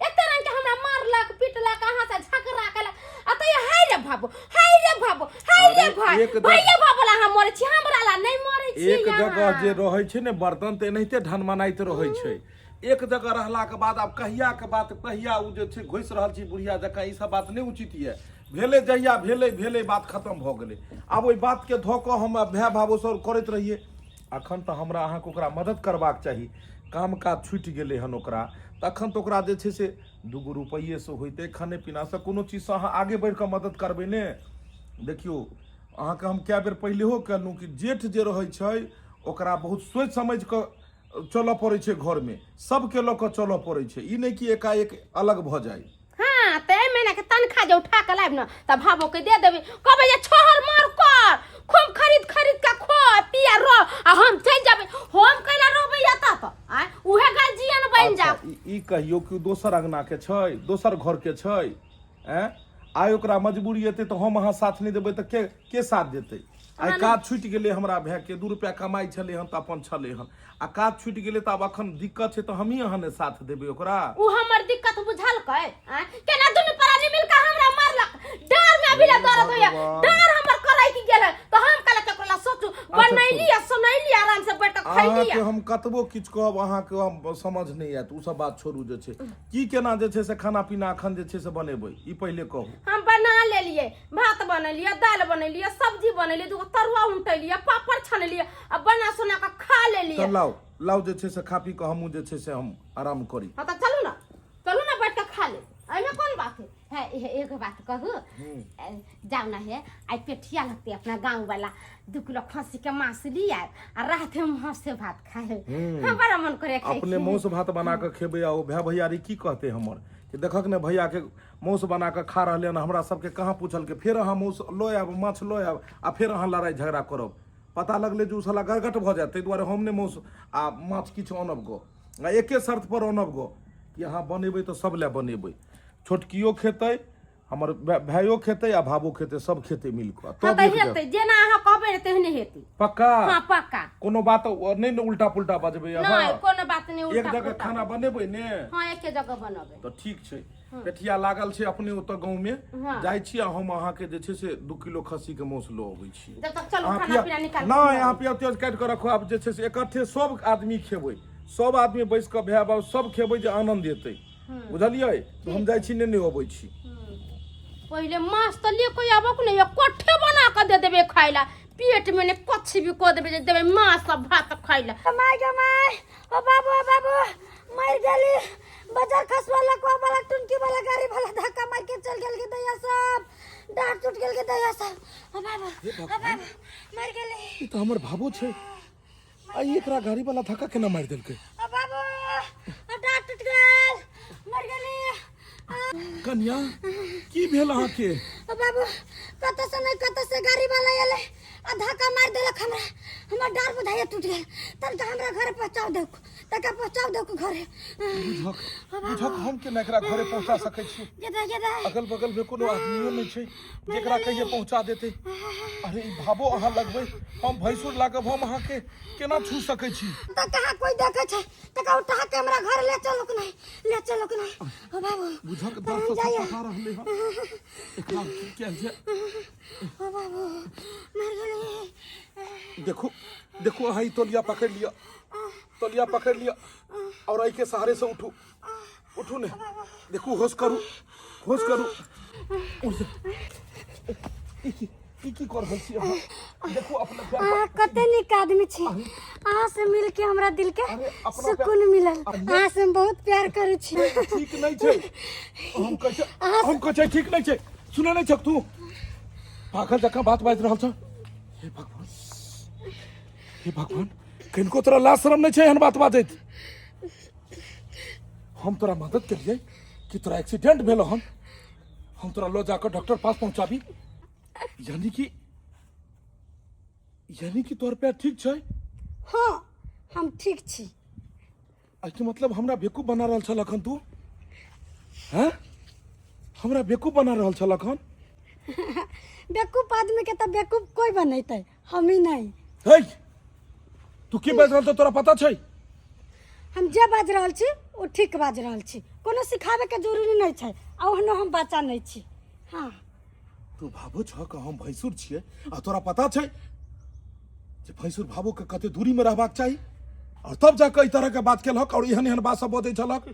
एते रंग के हमरा मारलक पिटलक अहाँ से झगड़ा केलक आ तऽ हाय रे भाबो हाय रे भाबो हाय रे अरे, भाई एक जगह- भैया भाबो ला अहाँ मरै छी हमरा ला नहि मरै छी एक जगह अहाँ। जे रहै छै ने बर्तन तऽ एनाहिते ढनमनाइत रहै छै एक जगह रहलाके बाद आब कहियाके बात कहिया ओ जे छै घुसि रहल छी बुढ़िया जकाँ ई सब बात नहि उचित यऽ भेलै जहिया भेलै भेलै बात खतम भऽ गेलै आब ओहि बातके धऽ कऽ हम भाय भावो सब करैत रहियै अखन तऽ हमरा अहाँके ओकरा मदद करबाक चाही काम काज छुटि गेलै हन ओकरा तखन तऽ ओकरा जे छै से दूगो रुपैएसँ होइतै खाने पीनासँ कोनो चीजसँ अहाँ आगे बढ़ि कऽ मदद करबै ने देखियौ अहाँके हम कए बेर पहिलेहो कहलहुँ कि जेठ जे रहै छै ओकरा बहुत सोचि समझि कऽ चलऽ पड़ै छै घरमे सबके लऽ कऽ चलऽ पड़ै छै ई नहि कि एकाएक अलग भऽ जाइ हाँ तऽ एहि महीना के तनखा जे उठा के लायब ने तऽ भाबो के दे देबै कहबै जे छोहर मार कर खूब खरीद खरीद के खो पिया रह आ हम चलि जेबै हम कैला रहबै एतऽ तऽ आँय उहे गार्जियन बनि अच्छा, जाउ ई कहियौ कि दोसर अंगना के छै दोसर घर के छै ऐं आइ ओकरा मजबूरी एतै तऽ हम अहाँ साथ नहि देबै तऽ के के साथ देतै आइ काज छुटि गेलै हमरा भायके दू रुपैआ कमाइ छलै हन तऽ अपन छलै हन आ काज छुटि गेलै तऽ आब अखन दिक्कत छै तऽ हमही अहाँ ने साथ देबै ओकरा उ हमर दिक्कत बुझलकै आँय केना दुनू प्राणी मिल के हमरा मारलक डर में अभी ले दर्द होइया भगवान। डर हमर करैक गेल है तऽ हम कहलक केकरो ला सोचू बनैली आ सुनैली आराम से बैठ के खैली अहाँके हम कतबो किछु कहब अहाँके हम समझ नहि आयत ओ सब बात छोड़ू जे छै की केना जे छै से खाना पीना अखन जे छै से बनेबै ई पहिले कहू हम बना लेलिए भात बनेलिए दालि बनेलिए सब्जी बनेलिए दूगो तरुआ उनटेलिए पापड़ छनेलिए आ बना सोना के खा लेलिए तऽ लाउ लाउ जे छै से खा पी कऽ हमहूँ जे छै से हम आराम करी हाँ तऽ चलू ना चलू ना बैठ के खा ले एहिमे कोन बात है है एगो बात कहू जाउ ना हे आइ पेठिया लगते अपना गाँव वाला 2 किलो खस्सी के मांस ली आयब आ रात में मांसे भात खाए हाँ बड़ा मन करे खाए अपने मासु भात बना कऽ खेबै आ ओ भाय भैयारी की कहतै हमर कि देखक ने भैया के मासु बना कऽ खा रहलै हन हमरा सबके कहाँ पूछलकै फेर अहाँ मासु लऽ आयब माछ लऽ आयब आ फेर अहाँ लड़ाइ झगड़ा करब पता लगलै जे ओ साला गरगट भऽ जायत ताहि दुआरे हम नहि मासु आ माछ किछु अनब गऽ आ एके शर्त पर अनब गऽ कि अहाँ बनेबै तऽ सब लए बनेबै छोटकियो खेतै हमर भाइयो खेतै आ भाबो खेतै सब खेतै मिल कऽ हाँ तब तऽ एक जगह हेतै जेना अहाँ कहबै ने तेहने हेतै पक्का हाँ पक्का कोनो बात नहि ने उल्टा पुल्टा बजबै अहाँ नहि कोनो बात नहि एक उल्टा जगह पुल्टा खाना बनेबै ने हाँ एके जगह बनबै तऽ ठीक छै पेठिया लागल छै अपने ओतऽ गाँव में हाँ। जाइ छी आ हम अहाँके जे छै से 2 किलो खस्सी के मांस लऽ अबै छी जब तक चलू अहाँ खाना पिया पीना निकाल नहि अहाँ पिया त्याज काटि कऽ रखू आब जे छै से इकट्ठे सब आदमी खेबै सब आदमी बैस कऽ भाय बाप सब खेबै जे आनंद एतै बुझलियै तऽ हम जाइ छी नेने अबै छी पहिले माछ तऽ ले कोई आबक नहीं कोठे बना के दे देबे खाइ ला पेट में ने कच्ची भी कऽ देबे जे देबे माछ सब भात खाइ ला my गे my ओ बाबू ओ बाबू मर गेली बाजार खसवा लकवा वाला टुनकी वाला गाड़ी वाला धक्का मार के चल गेल के दैया सब डांट टूट गेल के दैया सब ओ बाबू ओ बाबू मर गेली ई तऽ हमर भाबो छै आ ई एकरा गाड़ी वाला धक्का केना मारि देलकै ओ बाबू ओ डांट टूट गेल मर गेली कन्या की भेल अहाँके ओ बाबू कतऽ से नहि कतऽ से गाड़ी वाला एलै आ धक्का मारि देलक हमरा हमर डार बुझाइए टूट गेल तनिका हमरा घरे पहुँचाउ दो तनिका पहुँचाउ दो घरे बुझक बुझक हम केना एकरा घरे पहुँचा सकै छी गेदा गेदा अगल बगल में कोनो आदमियो नहि छै जेकरा कहिए पहुँचा देतै अरे ई भाबो अहाँ लगबै हम भैंसुर लागब हम अहाँके केना छू सकै छी तऽ कहाँ कोई देखै छै तका उठा के हमरा घर ले चलो कि नहीं ले चलो कि नहीं ओ बाबू बुझक प्राण दर्द से जाइए पका रहलै हन एकरा की कयल जाय ओ बाबू मर गेली देखो देखो अहाँ ई तौलिया पकड़ि लिअ तौलिया पकड़ि लिअ और एहिके सहारे से उठू उठू ने देखू होश करू होश करू उठ जाउ। ई की ई की कर रहल छी अहाँ देखू अपना पैर पर अहाँ कते नीक आदमी छी अहाँ से मिल के हमरा दिल के अरे, अपना प्यार- सुकून मिलल अरे- अहाँ से हम बहुत प्यार करै छी ठीक नहीं छै हम कहै छै हम कहै छै ठीक नहीं छै सुनै नहीं छक तू पागल जकाँ बात बाजि रहल छ हे भगवान हे भगवान किनको तोरा लाज शरम नहीं छै एहन बात बाजैत हम तोरा मदद केलियै कि तोरा एक्सीडेंट भेल हन हम तोरा लऽ जाकऽ डॉक्टर पास पहुँचाबी यानी कि तोहर पैर ठीक छै हाँ हम ठीक छी एहिके मतलब हमरा बेवकूफ बना रहल छल अखन तू हैं हमरा बेवकूफ बना रहल छल अखन बेवकूफ आदमी के तऽ बेवकूफ कोई बनेतै हम ही नहीं हे तू की बाजि रहल छौ तोरा पता छै हम जे बाजि रहल छी ओ ठीक बाजि रहल छी कोनो सिखाबैके जरूरी नहि छै आ ओहनो हम बच्चा नहि छी हाँ तू भाबो छ कि हम भैंसुर छियै आ तोरा पता छै जे भैंसुर भाबो के कते दूरी में रहबाक चाही और तब जाके एहि तरहके बात केलक और एहन एहन बात सब बजै छलक।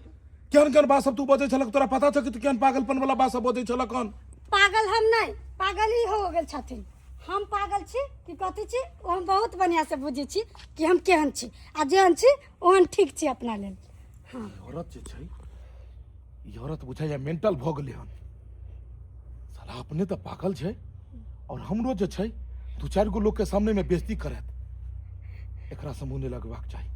केहन केहन बात सब तू बजै छलक, तोरा पता छौ कि तू केहन पागलपन वाला बात सब बजै छलक हन? पागल हम नहि, पागल ही हो गेल छथिन। हम पागल छी कि कथी छी ओ हम बहुत बढ़िआँ से बुझै छी कि हम केहन छी, आ जेहन छी ओहन ठीक छी अपना लेल। हाँ, ई औरत जे छै, ई औरत बुझाइया मेंटल भऽ गेलै हन। साला अपने तऽ पागल छै और हमरो जे छै दू चारि गो लोग के सामने में बेइज्जती करत। एकरा से मुंह नहीं लगबाक चाही।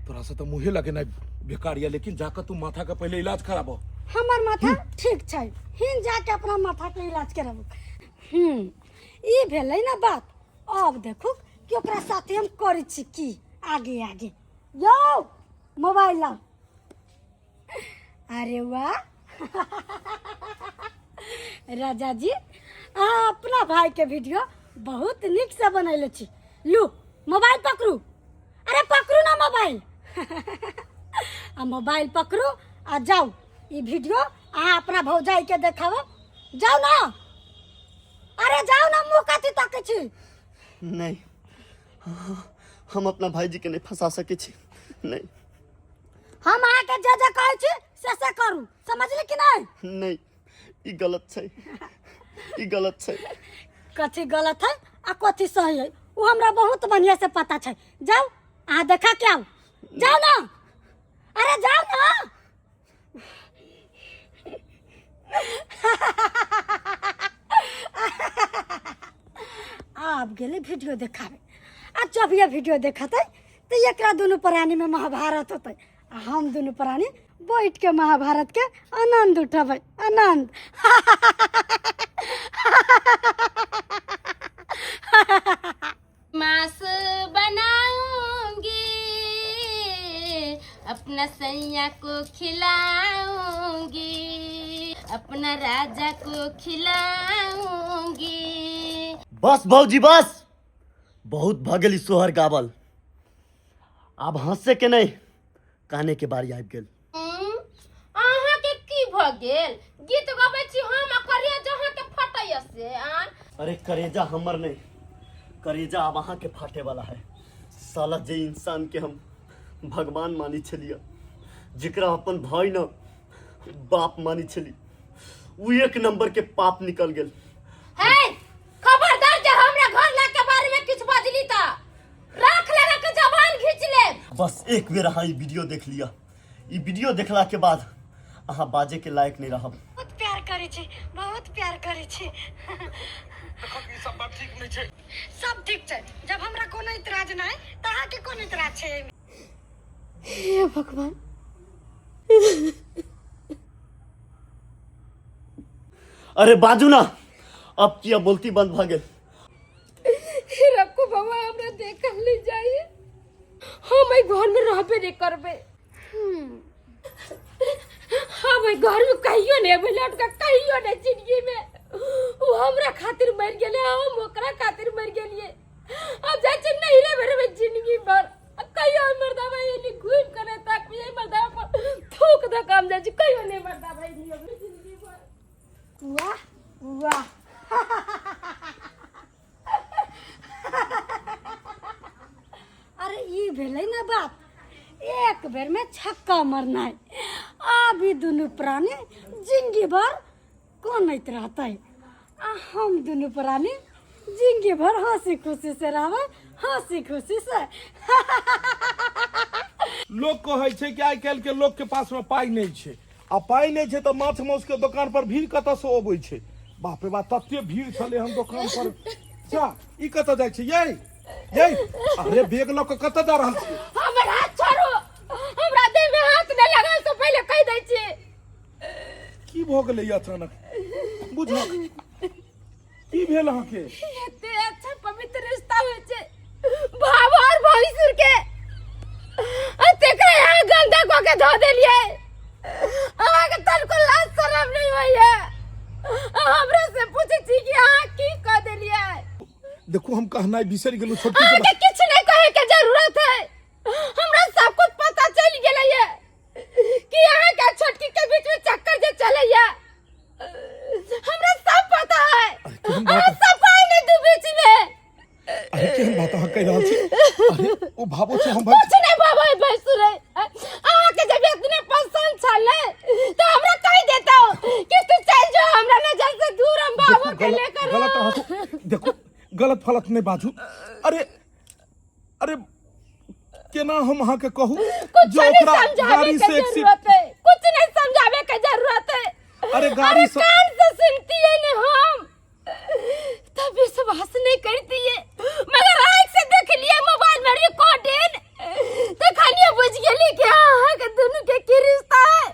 तोरा से तऽ मुँहे लगेनाइ बेकार यऽ, लेकिन जाकऽ तू माथा के पहिले इलाज कराबऽ। हमर माथा ठीक छै, हिन जाके अपना माथा के इलाज कराबू। ई भेलै ने बात। अब देखू कि ओकरा साथे हम करै छी की आगे आगे। यौ मोबाइल लाउ। अरे वाह राजा जी, अहाँ अपना भाई के वीडियो बहुत नीक से बनैले छी। लू मोबाइल पकड़ू। अरे पकड़ू ना मोबाइल। आ मोबाइल पकड़ू आ जाउ, ई वीडियो अहाँ अपना भौजाई के देखाओ। जाउ ना, अरे जाउ ना, मुँह कथी तकै छी? नहीं, हम अपना भाईजी के नहीं फंसा सके छी। नहीं, हम अहाँके जे जे कहै छी से से करू, समझली कि नहीं? नहीं, ई गलत छै, ई गलत छै। कथी गलत है आ कथी सही है वो हमरा बहुत बढ़िया से पता छै। जाउ अहाँ देखा के आउ, जाउ ना, अरे जाउ ना। आब गेलै वीडियो देखाबे, आ जब ये वीडियो देखतै तऽ एकरा दुनू प्राणी में महाभारत होतै, आ हम दुनू प्राणी बैठ के महाभारत के आनंद उठेबै, आनंद। मांस बनाऊंगी, अपना सैया को खिलाऊंगी, अपना राजा को खिलाऊंगी। बस भौजी बस, बहुत भऽ गेल ई सोहर गावल। आब हंसे के नहीं, काने के बारी आबि गेल। अहाँ के की भ गेल? गीत गबै छी हम आ करेजा अहाँ के फटैया से आ? अरे करेजा हमर नहीं, करेजा आब अहाँ के फाटे वाला है। साला जे इंसान के हम भगवान मानी छलियै, जेकरा अपन भाई न बाप मानी छली, उ एक नंबर के पाप निकल गेल। हे खबरदार जे हमरा घर ला के बारे में किछु बजली त राख लगा के जबान घींच लेब। बस एक बेर अहाँ ई वीडियो देख लिअ, ई वीडियो देखला के बाद अहाँ बाजे के लायक नहीं रहब। बहुत प्यार करै छी, बहुत प्यार करै छी। देखो ई सब बात ठीक नहीं छै। सब ठीक छै, जब हमरा कोनो इतराज नहि तऽ अहाँके कोन इतराज छै एहिमे? हे भगवान। अरे बाजू ना, अब किया बोलती बंद भ गेल? रखो बाबा, हमरा देखल नहीं जाइए, हम एहि घर में रहबे नहीं करबे। हम एहि घर में कहियो नहीं अबै, लौट के कहियो नहीं जिंदगी में। वो हमरा खातिर मर गेलै, हम ओकरा खातिर मर गेलिए। अब जाइ छी नहिरे में रहबै जिंदगी भर। अब कहियो हम मर्दाबा एनी घूमि के नहि ताकबै, एहि मर्दाबा पर थूक दऽ के हम जाइ छी, कहियो नहि मर्दाबा एनी अबै जिंदगी भर। वाह वाह, अरे ई भेलै ने बात, एक बेर में छक्का मरनाइ। आब ई दुनू प्राणी जिंदगी भर कनैत रहतै आ हम दुनू प्राणी जिंदगी भर हंसी खुशी से रहबै, हंसी खुशी से। लोग कहै छै कि आइ काल्हि के लोग के पास में पाइ नहि छै, आ पाइ नहि छै तऽ माछ माउस के दोकान पर भीड़ कतऽ से अबै छै? बाप रे बाप, तते भीड़ छलै हम दोकान पर। जा, ई कतऽ जाइ छै? यै यै, अरे बैग लऽ कऽ कतऽ जा रहल छी? हमर हाथ छोड़ू, हमरा देह में हाथ नहि लगाउ से पहिले कहि दै छी। की भऽ गेलै ई अचानक? बुझक की भेल अहाँके? एते अच्छा पवित्र रिश्ता होइ छै भाव और भविष्य के, आ तेकरा यहाँ गंदा कऽ के धो देलियै। अहाँके तनको लाज शरम नहि होइया? हमरा से पूछै छी कि अहाँ की कऽ देलियै? देखू, हम कहनाइ बिसरि गेलहुँ छोटकी के। अहाँके किछु नहि कहै के जरूरत है, हमरा सब कुछ पता चलि गेलै ये कि अहाँके छोटकी के बीच में चक्कर जे चलैया, हमरा सब पता है। अरे केहन बात अहाँ सब पाइ नहि दू बीच में। अरे केहन बात अहाँ कहि रहल छी? अरे ओ भावो छै हम भाई कुछ नहीं बाबा भैंसुर अहाँ के जब इतने पसंद छले तो हमरा कह देता कि तू चल जो हमरा नजर से दूर, हम बाबू के गलत लेकर। गलत अहाँ तो देखो, गलत फलत नहीं बाजू। अरे अरे केना हम अहाँ के कहू कुछ जे नहीं ओकरा समझावे गाड़ी के से एक्सीडेंट जरूरत है, कुछ नहीं समझावे के जरूरत है। अरे गाड़ी अरे से कान से सुनती है ना हम तब विश्वास नहीं करती है, मगर आँख से देख लिए मोबाइल में रिकॉर्डिंग तो खाली बुझ गेली कि अहाँ के दोनों के की रिश्ता है।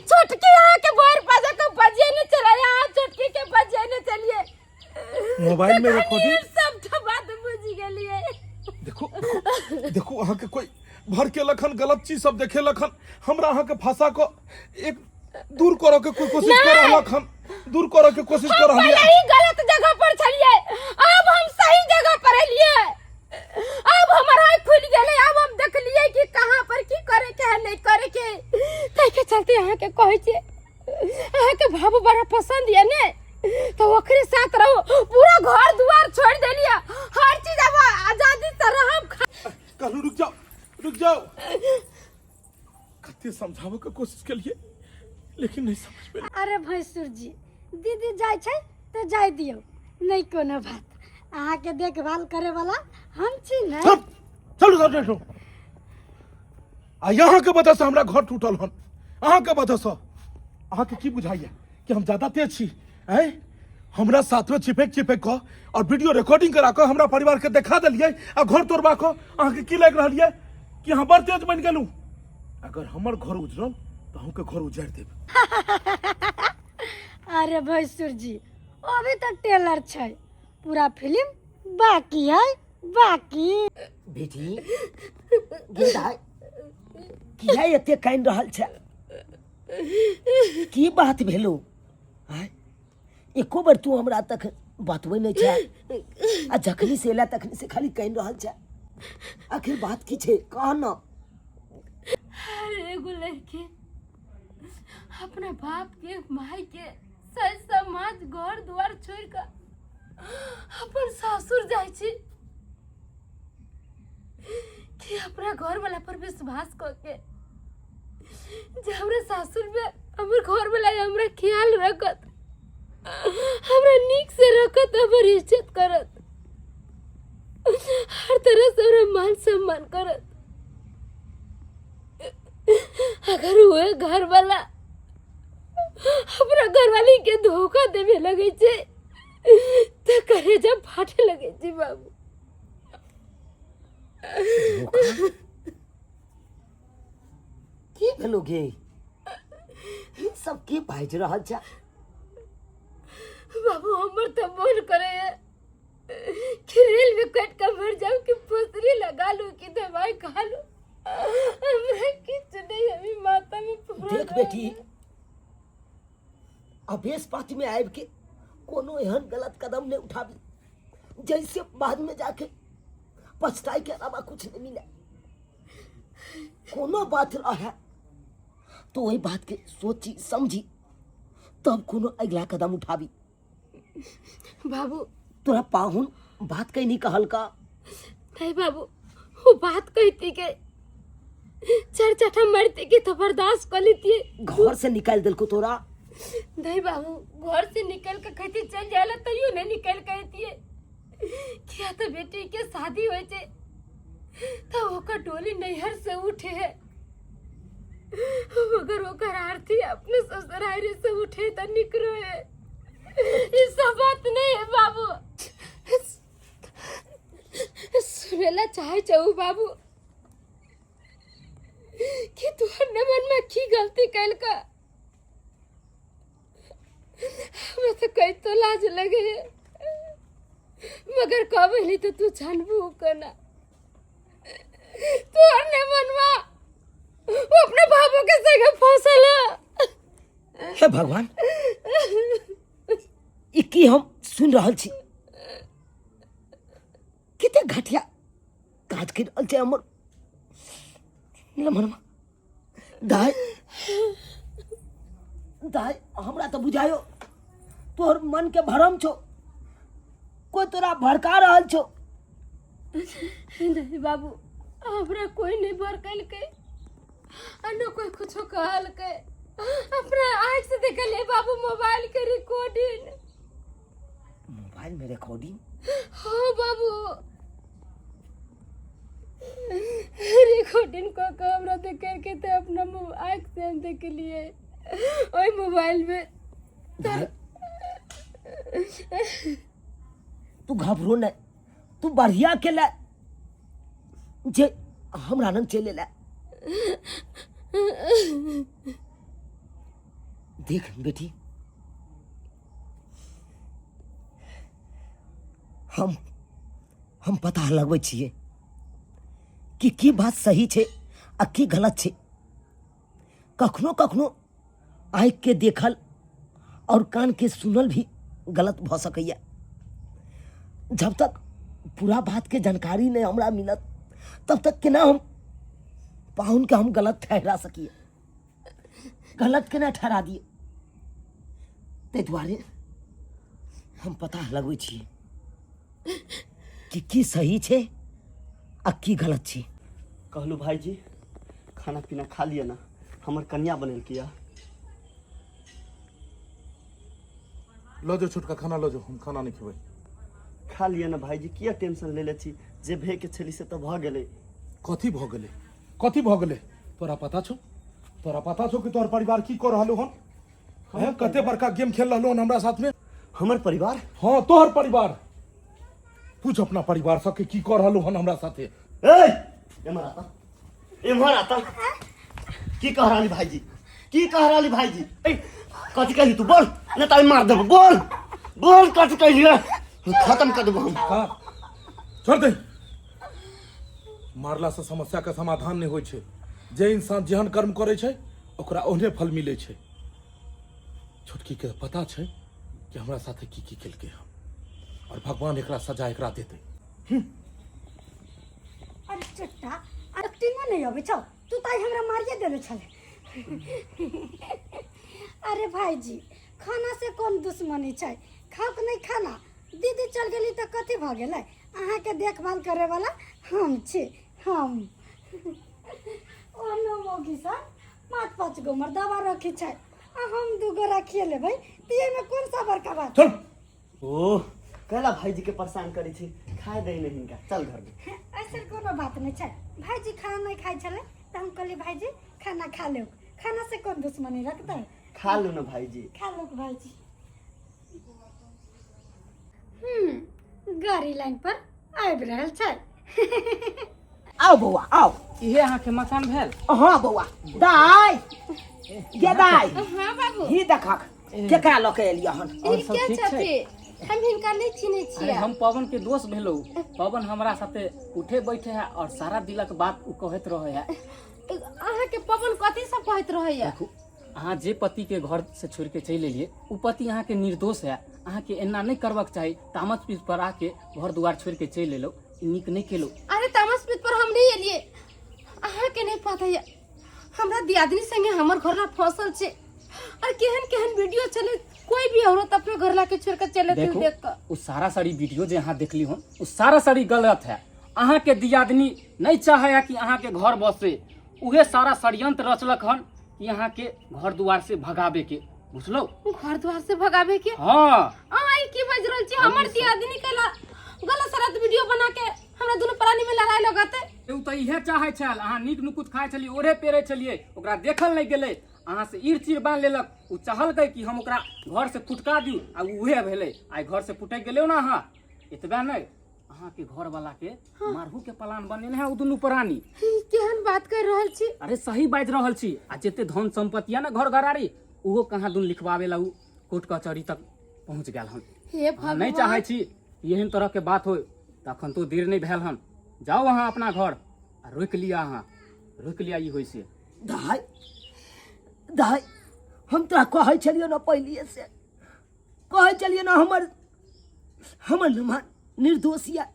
छोटकी अहाँ के बोर पाजा के बजे नहीं चला, यहाँ छोटकी के बजे नहीं चलिए। मोबाइल में तो खाली रिकॉर्डिंग सब तो बात बुझ गेलिए। देखो देखो देखो, अहाँ के कोई भर के लखन गलत चीज सब देखे लखन हमरा अहाँ के फंसा को एक दूर करऽ के कोई कोशिश कर नहीं। रहल हन, दूर करऽ के कोशिश कर हम रहल। पहले ही गलत जगह पर छलिए, अब हम सही जगह पर एलिए। अब हमर आँख खुल गेलै, अब हम देखलिए कि कहाँ पर की करे के है नहीं करे के। ताहि के चलते अहाँ के कहै छियै, अहाँ के बाबू बड़ा पसंद ये ने तो ओकरे साथ रहो। पूरा घर दुआर छोड़ देलिए, हर चीज, अब आजादी से रहब। कहलू रुक जाओ रुक जाओ, कते समझाबऽ के कोशिश केलिए लेकिन नहीं समझ पेलिए। अरे भैंसुर जी, दीदी जाइ छै तऽ जाय दियौ, नहि कोनो बात, अहाँके देखभाल करे वाला हम छी ने। चल चलू चलू चलू। आ यहाँ के वजह से हमरा घर टूटल हन, अहाँ के वजह से। अहाँ के की बुझाइए कि हम ज्यादा तेज छी? आँय, हमरा साथ में चिपक चिपक कऽ और वीडियो रिकॉर्डिंग करा कऽ हमरा परिवार के देखा देलियै आ घर तोड़बा कऽ अहाँ के की लागि रहल ये कि अहाँ बड़ तेज बनि गेलहुँ? अगर हमर घर उजरल तऽ अहूँके घर उजाड़ि देब। अरे भैंसुर जी, अभी तऽ टेलर छै, पूरा फिल्म बाकी है बाकी। बेटी गिरधार, किया एते कानि रहल छै? की बात भेलो? आँय, एको बेर तू हमरा तक बतबै नहि छै आ जखनी से एला तखनी से खाली कानि रहल छै। आखिर बात की छै, कह न। अरे एगो लड़की अपना बाप के माय के सज समाज घर द्वार छोड़ के अपन सासुर जाइ छी कि अपना घर वाला पर विश्वास कऽ के जे हमरा सासुर में हमर घर वाला हमरा ख्याल रखत, हमरा नीक से रखत, हमर इज्जत करत, हर तरह से हमरा मान सम्मान करत। अगर वह घर वाला अपना घरवाली के धोखा देवे लगे छे तो करेजा फाटे लगे छे बाबू। की भेलो गे? ई सब की बाजि रहल छै? बाबू, हमर तो मन करे है कि रेल में कट कर मर जाऊं कि फुसरी लगा लूं कि दवाई खा लूं, हमरा किछु नहीं, अभी माथा में फोड़ा। देख बेटी, अभेस पाती में आबि के कोनो एहन गलत कदम नहीं उठाबी जैसे बाद में जाके पछताए के अलावा कुछ नहीं मिले। कोनो बात रहे तो वही बात के सोची समझी तब कोनो अगला कदम उठाबी। बाबू, तोरा पाहुन बात कहीं नहीं कहल का? नहीं बाबू, वो बात कहती के चार चाटा मरती के तो बर्दाश्त कर लेती। घर से निकाल दिल को तोरा? नहीं बाबू, घर से निकल के कहती चल जाला तैयो नहीं निकल कहती है। क्या तो बेटी के शादी हो छे तो ओकर डोली नैहर से उठे है, मगर ओकर आरती अपने ससुराल से उठे तो निकरो है। ये सब बात नहीं है बाबू, सुनेला चाहे चाहू बाबू कि तुहर ने मन में की गलती कैल का। हमरा तो कही तो लाज लगे है, मगर कहबे तो तू जानबू कना तुहर ने मनवा वो अपने बाबू के संगे फसल है। हे भगवान, ई की हम सुन रहल छी? कते घटिया काज कर रहल छै हमर लमनमा। दाय दाय, हमरा तऽ बुझायो तोहर मन के भरम छौ, कोई तोरा भड़का रहल छौ। नहीं बाबू, हमरा कोई नहीं भड़कलकै आ न कोई कुछो कहलकै। अपना आँख से देखलियै बाबू मोबाइल के रिकॉर्डिंग। मोबाइल में रिकॉर्डिंग? हाँ बाबू, रिकॉर्डिंग कऽ कऽ हमरा देखेलकै तऽ अपना आँख से हम देखलियै ओहि मोबाइल में। भाई, तू घबरो नहीं, तू बढ़िया के ले जे हमरा नन चले ला। देख बेटी, हम पता लगबै छियै कि की बात सही छै आ की गलत छै। कखनो कखनो आँखि के देखल और कान के सुनल भी गलत भऽ सकैए। जब तक पूरा बात के जानकारी नहीं हमरा मिलत तब तक केना हम पाहुन के हम गलत ठहरा सकिए, गलत केना ठहरा दिए। ताहि दुआरे हम पता लगबै छियै कि की सही छै आ की गलत छै। कहलू भाईजी खाना पीना खा लिअ ना, हमर कन्या बनेलकै या। लऽ जो छोटका खाना लऽ जो, हम खाना नहीं खेबै। खा लिअ ना भाईजी, किया टेंशन ले ले छी, जे भे के छली से तऽ भऽ गेलै। कथी भऽ गेलै? कथी भऽ गेलै? तोरा पता छौ? तोरा पता छौ कि तोहर परिवार की कऽ रहलो हन? हैं, कते बड़का गेम खेल रहलो हन हमरा साथ में? हमर परिवार? हाँ तोहर परिवार। पूछ अपना परिवार सबके की कऽ रहलो हन हमरा साथे। ए एम्हर आता, एम्हर आता, की कह रहली भाईजी, की कह रहली भाईजी? ए कथी कहली तू? बोल नहीं तो मार देबो। बोल बोल कथी कहली? खत्म कर देबो हम। हाँ छोड़ दे, मारला से समस्या के समाधान नहीं होइ छै। जे इंसान जेहन कर्म करै छै ओकरा ओहने फल मिलै छै। छोटकी के पता छै कि हमरा साथे की की केलकै हन और भगवान एकरा सजा एकरा देतै। अरे चट्टा, एक्टिंगो नहीं अबै छौ, तू तऽ आइ हमरा मारिए देने छले। अरे भाईजी, खाना से कोन दुश्मनी छै, खाओ कि नहीं खाना। दीदी चल गेली तऽ कथी भऽ गेलै, अहाँके देखभाल करे वाला हम छी। हम ओनो मौगी सब पाँच पाँच गो मर्दाबा रखी छै आ हम दूगो राखिए लेबै तऽ एहिमे कोन सा बड़का बात? चल ओह कैला भाईजी के परेशान करै छी, खाए दे नहीं हिनका, चल घर में। ऐसा कोनो बात नहीं छै भाईजी, खाना नहीं खाइ छलै तऽ हम कहली भाईजी खाना खा लेब, खाना से कोन दुश्मनी रखतै? खा लू ना भाईजी। खा लो भाईजी। गाड़ी लाइन पर आबि रहल छै। आओ बौआ आओ। इहे अहाँके मकान भेल? हाँ बौआ। दाय गे दाय। हाँ बाबू। ही देखक केकरा लऽ के एलियै हन? और सब के ठीक छै? छथि? हम हिनका नहीं चिन्है अरे छियै। हम पवन के दोस्त भेलौ। पवन हमरा साथे उठे बैठे है और सारा दिलक बात उ कहैत रहे है। अहाँके पवन कथी सब कहैत रहैया? देखू, अहाँ जे पति के घर से छोड़ के चलि एलियै उ पति अहाँके निर्दोष है, अहाँके एना नहीं करबाक चाही। तामस पीस पर आके घर दुआर छोड़ के चलि एलौ, ई नीक नहीं केलौ। अरे तामस पीस पर हम नहीं एलियै, अहाँके नहीं पता है हमरा दियादनी संगे हमर घर ला फसल छै और केहन केहन वीडियो चले, कोई भी औरत अपने घर ला के छोड़ के चले देखू, देख के उ सारा सारी वीडियो जे अहाँ देखली हन उ सारा सारी गलत है। अहाँ के दियादनी नहीं चाहे है कि अहाँ के घर बसे, उहे सारा षड्यंत्र रचलक हन कि अहाँ के घर दुआर से भगाबे के, बुझलो? घर द्वार से भगाबे के? हाँ। अहाँ ई की बाजि रहल छी? हमर दियादनी के ला गलत सलत वीडियो बना के हमरा दुनू प्राणी में लड़ाई लगाते। उ तऽ इहे चाहे छल, अहाँ नीक नुकुत खाइ छलियै, ओढ़े पेरे छलियै, ओकरा देखल नहि गेलै, अहाँ से ईर चीर बान्हि लेलक। उ चाहलकै कि हम ओकरा घर से फुटका दी आ उहे भेलै, आइ घर से फुटकि गेलै ने अहाँ। एतबे नहि, अहाँके घर वाला के मारहू के प्लान बनेने है उ दुनू प्राणी। ई केहन बात कर रहल छी? अरे सही बाजि रहल छी। आ जते धन संपत्ति है ना घर घरारी, उहो कहाँ दुन लिखवावे ला उ कोर्ट कचहरी तक पहुंच गेल हन। हे अहाँ नहीं भगवान। चाहे छी एहन तरह के बात हो तखन तो देर नहीं भेल हन। जाओ अहाँ अपना घर आ रोकि लिअ, अहाँ रोकि लिअ ई होइ से। दाय दाय, हम तोरा कहै छलियौ ने, पहिलिए से कहै छलियौ ने, हमर हमर नमहर निर्दोष यऽ,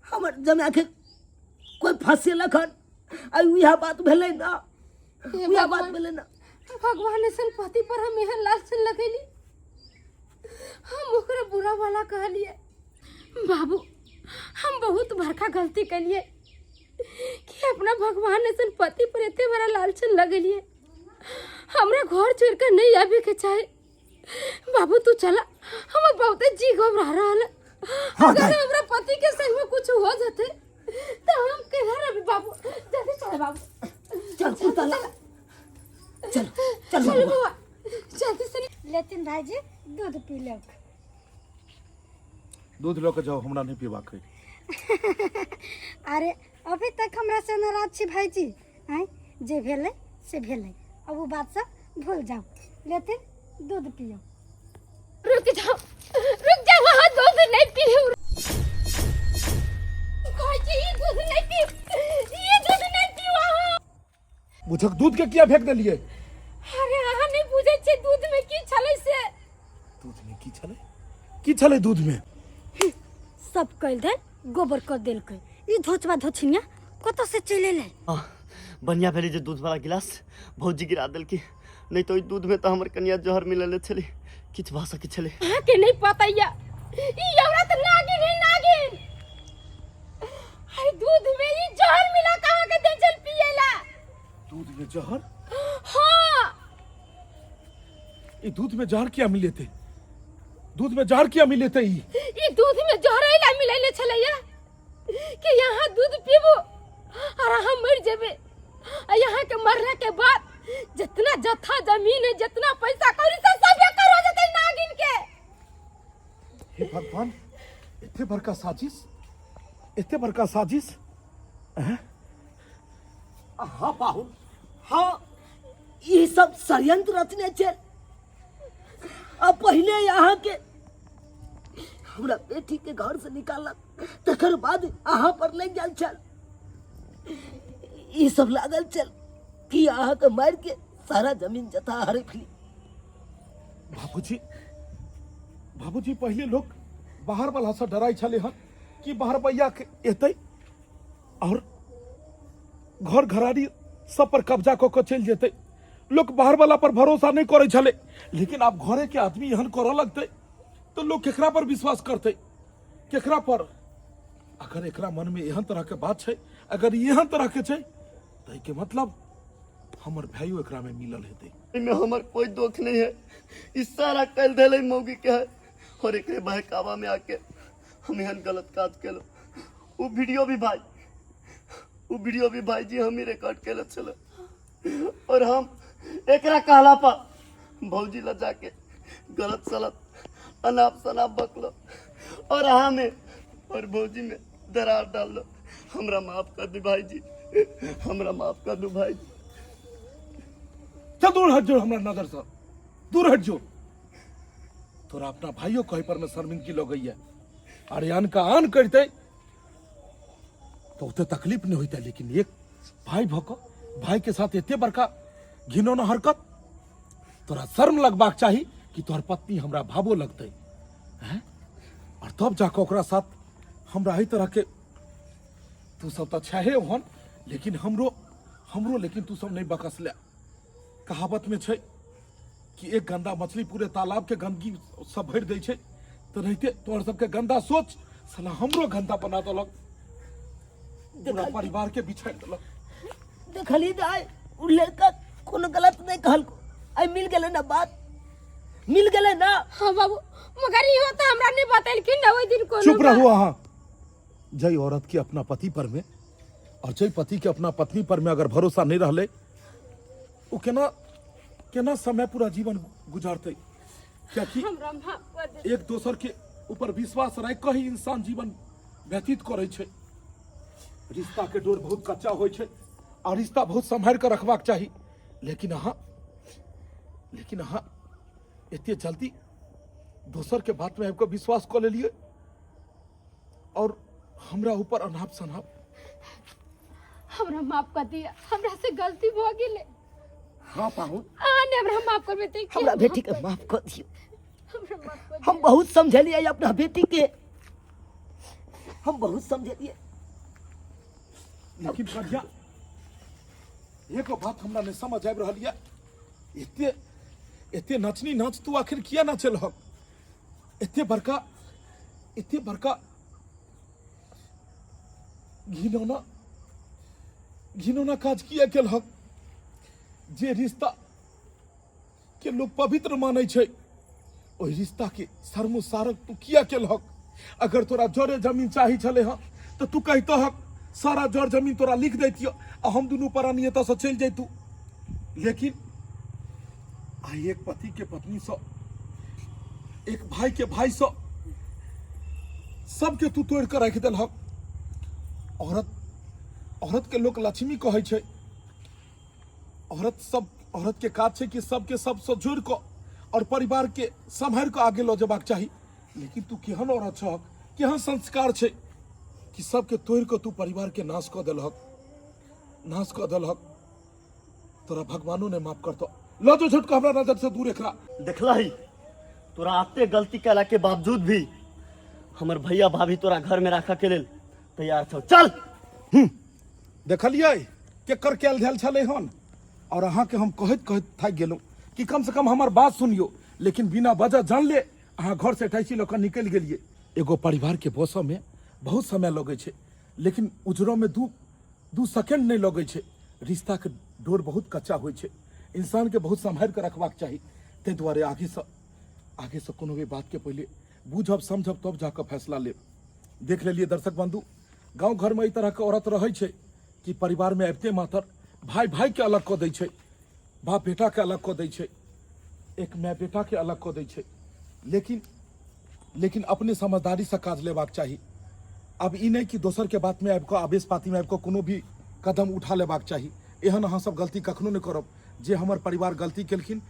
हमर जमाके कोइ फँसेलक हन। आ उएह बात भेलै ने, हे उएह बात भगवान। भेलै ने। भगवान ऐसन पति पर हम एहन लालछन लगेली, हम ओकरा बुरा वाला कहलिए। बाबू हम बहुत बड़का गलती कलिए। कि अपना भगवान ऐसन पति पर एते बड़ा लालछन लगेलिए। हमरा घर छोड़ के नहीं आवे के चाहे। बाबू तू चला, हमर बहुते जी घबरा रहल है। हाँ, अगर दाई। हमरा पति के संग में कुछ हो जाते तो हम केधर अभी। बाबू जल्दी चल बाबू। चल कुत्ता ला, चल चल। चलो बबुआ। बउआ जल्दी से। लेकिन भाईजी दूध पी लेब। दूध लऽ के जाउ, हमरा नहि पीबाक अइ। अरे अभी तक हमरा से नाराज छी भाईजी? आँय, जे भेलै से भेलै, अब ओ बात सब भूल जाओ, लेकिन दूध पियो। रुक जाओ, रुक जाओ, वहाँ दूध नहीं पीऊ। कहै छी ई दूध नहीं पीऊ, ई दूध नहीं पीऊ अहाँ। बुझक दूध के किया फेंक देलियै? अरे अहाँ नहीं बुझै छियै दूध में की छलै से। दूध में की छलै? की छलै दूध में? सब कल दे गोबर कर देलकै। ई धोचबा धोछिनिया कतऽ से चलि एलै? हाँ, बढ़िया भेलै जे दूध वाला गिलास भौजी गिरा देलकी, नहीं तो ओहि दूध में तो हमर कनिया जहर मिलल छलै, किछु भऽ सकै छलै। अहाँके नहीं पता या ई औरत नागिन है, नागिन। अरे दूध में ई जहर मिला के अहाँके दे छल पिएला। दूध में जहर? हाँ। ई दूध में जहर किया मिलेते? दूध में जहर किया मिलेते ई? ई दूध में जहर एला मिलैले छलैया कि यहाँ दूध पीबू और अहाँ मर जेबे, आ यहाँ के मरला के बाद जितना जत्था जमीन है, जितना पैसा कौड़ी सब सब एकर हो जेतै नागिन के। हे भगवान, एते बड़का साजिश, एते बड़का साजिश! हाँ पाहुन, हाँ, ई सब षड्यंत्र रचने छल। अब पहले यहाँ के हमरा बेटी के घर से निकालक, तकर बाद अहाँ पर लागि गेल छल। ई सब लागल छल कि अहाँ के मारि के सारा जमीन जथा हड़प ली। बाबूजी, बाबूजी, पहले लोग बाहर वाला से डराई छले हन कि बाहर भैया के एतै और घर घरारी सब पर कब्जा कऽ के चलि जेतै। लोग बाहर वाला पर भरोसा नहीं करै छले, लेकिन आब घरे के आदमी एहन करऽ लगतै तो लोग केकरा पर विश्वास करतै, केकरा पर? अगर एकरा मन में एहन तरह के बात छै, अगर ई एहन तरह के छै, तऽ एहिके मतलब हमर भाइयो एकरा में मिलल हेतै। एहिमे हमर कोई दोख नहीं है, ई सारा कैल धैल मौगी के है और एकरे बहकावा में आके हम एहन गलत काज केलहुँ। उ वीडियो भी भाई, उ वीडियो भी भाईजी हम ही रिकॉर्ड केले छल और हम एकरा कहला पर भौजी ल जाके गलत सलत अनाप शनाप बकलो और अहाँ में और भौजी में दरार डाललो। हमरा माफ कर दू भाईजी, हमरा माफ कर दू भाईजी। चल दूर हट जो, हमरा नजर से दूर हट जो। तोरा अपना भाइयों कहे पर में शर्मिंदगी लगैया। अरे आन का आन करते तो ओते तकलीफ नहीं होता, लेकिन एक भाई भऽ कऽ भाई के साथ एते बड़का घिनौना हरकत, तोरा शर्म लगबाक चाही कि तोहर पत्नी हमरा भावो लगतै हैं, और तब जाके ओकरा साथ हमरा एहि तरह के। तू सब तऽ छहे ओहन, लेकिन हमरो हमरो लेकिन तू सब नहीं बकसले। कहावत में छै कि एक गंदा मछली पूरे तालाब के गंदगी सब भरि दै छै, तऽ रहिते तोहर सबके गंदा सोच साला हमरो गंदा बना देलक, पूरा परिवार के बिछाड़ देलक। देखली दाय, उ लड़का कोनो गलत नहीं कहलको। आइ मिल गेलै ना, बात मिल गेलै ना। हाँ बाबू, मगर इहो तो हमरा नहीं बतेलखिन ना ओहि दिन कोनो चुप बात। रहू अहाँ। जय औरत के अपना पति पर में और जय पति के अपना पत्नी पर में अगर भरोसा नहीं रहले, ओ केना केना समय पूरा जीवन गुजारते? कियाकि हमरा माफ कर दे। एक दोसर के ऊपर विश्वास राखि कऽ ही इंसान जीवन व्यतीत करै छै। रिश्ता के डोर बहुत कच्चा होइ छै आ रिश्ता बहुत सम्हारि कऽ रखबाक चाही, लेकिन अहाँ एते जल्दी दोसर के बात में आबि कऽ विश्वास कऽ लेलियै और हमरा ऊपर अनाप शनाप। हमरा माफ कर दिया, हमरा से गलती भऽ गेलै। हाँ पाहुन। अहाँ ने हमरा माफ करबै तऽ के हमरा बेटी के माफ कर दियौ। हमरा माफ कर। हम बहुत समझलियै अपना बेटी के, हम बहुत समझलियै। लेकिन कन्या, एगो बात हमरा नहि समझ आबि रहल यऽ, एते एते नचनी नाच तू आखिर किया नचेलहक? एते बड़का, एते बड़का घिनौना घिनौना काज किया केलहक जे रिश्ता के लोग पवित्र मानै छै ओहि रिश्ता के शर्मसारक तू किया केलहक अगर तोरा जरे जमीन चाही छले हँ तऽ तू कहितहक सारा जर जमीन तोरा लिख दैतियौ आ हम दुनू प्राणी एतऽसँ चलि जैतू लेकिन आइ एक पति के पत्नी सँ एक भाई के भाई सँ सबके तू तोड़ कऽ राखि देलहक औरत औरत के लोक लक्ष्मी कहै छै औरत सब औरत के काज छै कि सबके सबसँ जोड़ि कऽ और परिवार के सम्हारि कऽ आगे लऽ जेबाक चाही लेकिन तू केहन औरत छहक केहन संस्कार छै कि सबके तोड़ि कऽ तू परिवार के नाश कऽ देलहक नाश कऽ देलहक तोरा भगवानो ने माफ करतो लऽ जो झटका हमरा नजर से दूर एकरा देखलही तोरा एते गलती कयला के बावजूद भी हमर भैया भाभी तोरा घर में राखऽ के लेल तैयार छौ चल देखलियै केकर कयल धयल छलै हन और अहाँके हम कहैत कहैत थाकि गेलहुँ कि कम से कम हमर बात सुनियौ लेकिन बिना वजह जानले अहाँ घर से टैक्सी लऽ कऽ निकलि गेलियै एगो परिवारके बसऽमे बहुत समय लगै छै लेकिन उजरऽमे दू दू सेकेंड नहि लगै छै रिश्ताके डोर बहुत कच्चा होइ छै इंसानके बहुत सम्हारि कऽ रखबाक चाही ताहि दुआरे आगेसँ आगेसँ कोनो भी बातके पहिले बूझब समझब तब जाकऽ फैसला लेब देख लेलियै दर्शक बंधु गाँव घरमे एहि तरहके औरत रहै छै कि परिवारमे आबिते मातर भाय भायके अलग कऽ दै छै बाप बेटाके अलग कऽ दै छै एक माय बेटाके अलग कऽ दै छै लेकिन लेकिन अपने समझदारीसँ काज लेबाक चाही आब ई नहि कि दोसरके बातमे आबि कऽ आवेश पातीमे आबि कऽ कोनो भी कदम उठा लेबाक चाही एहन अहाँ सब गलती कखनो नहि करब जे हमर परिवार गलती केलखिन।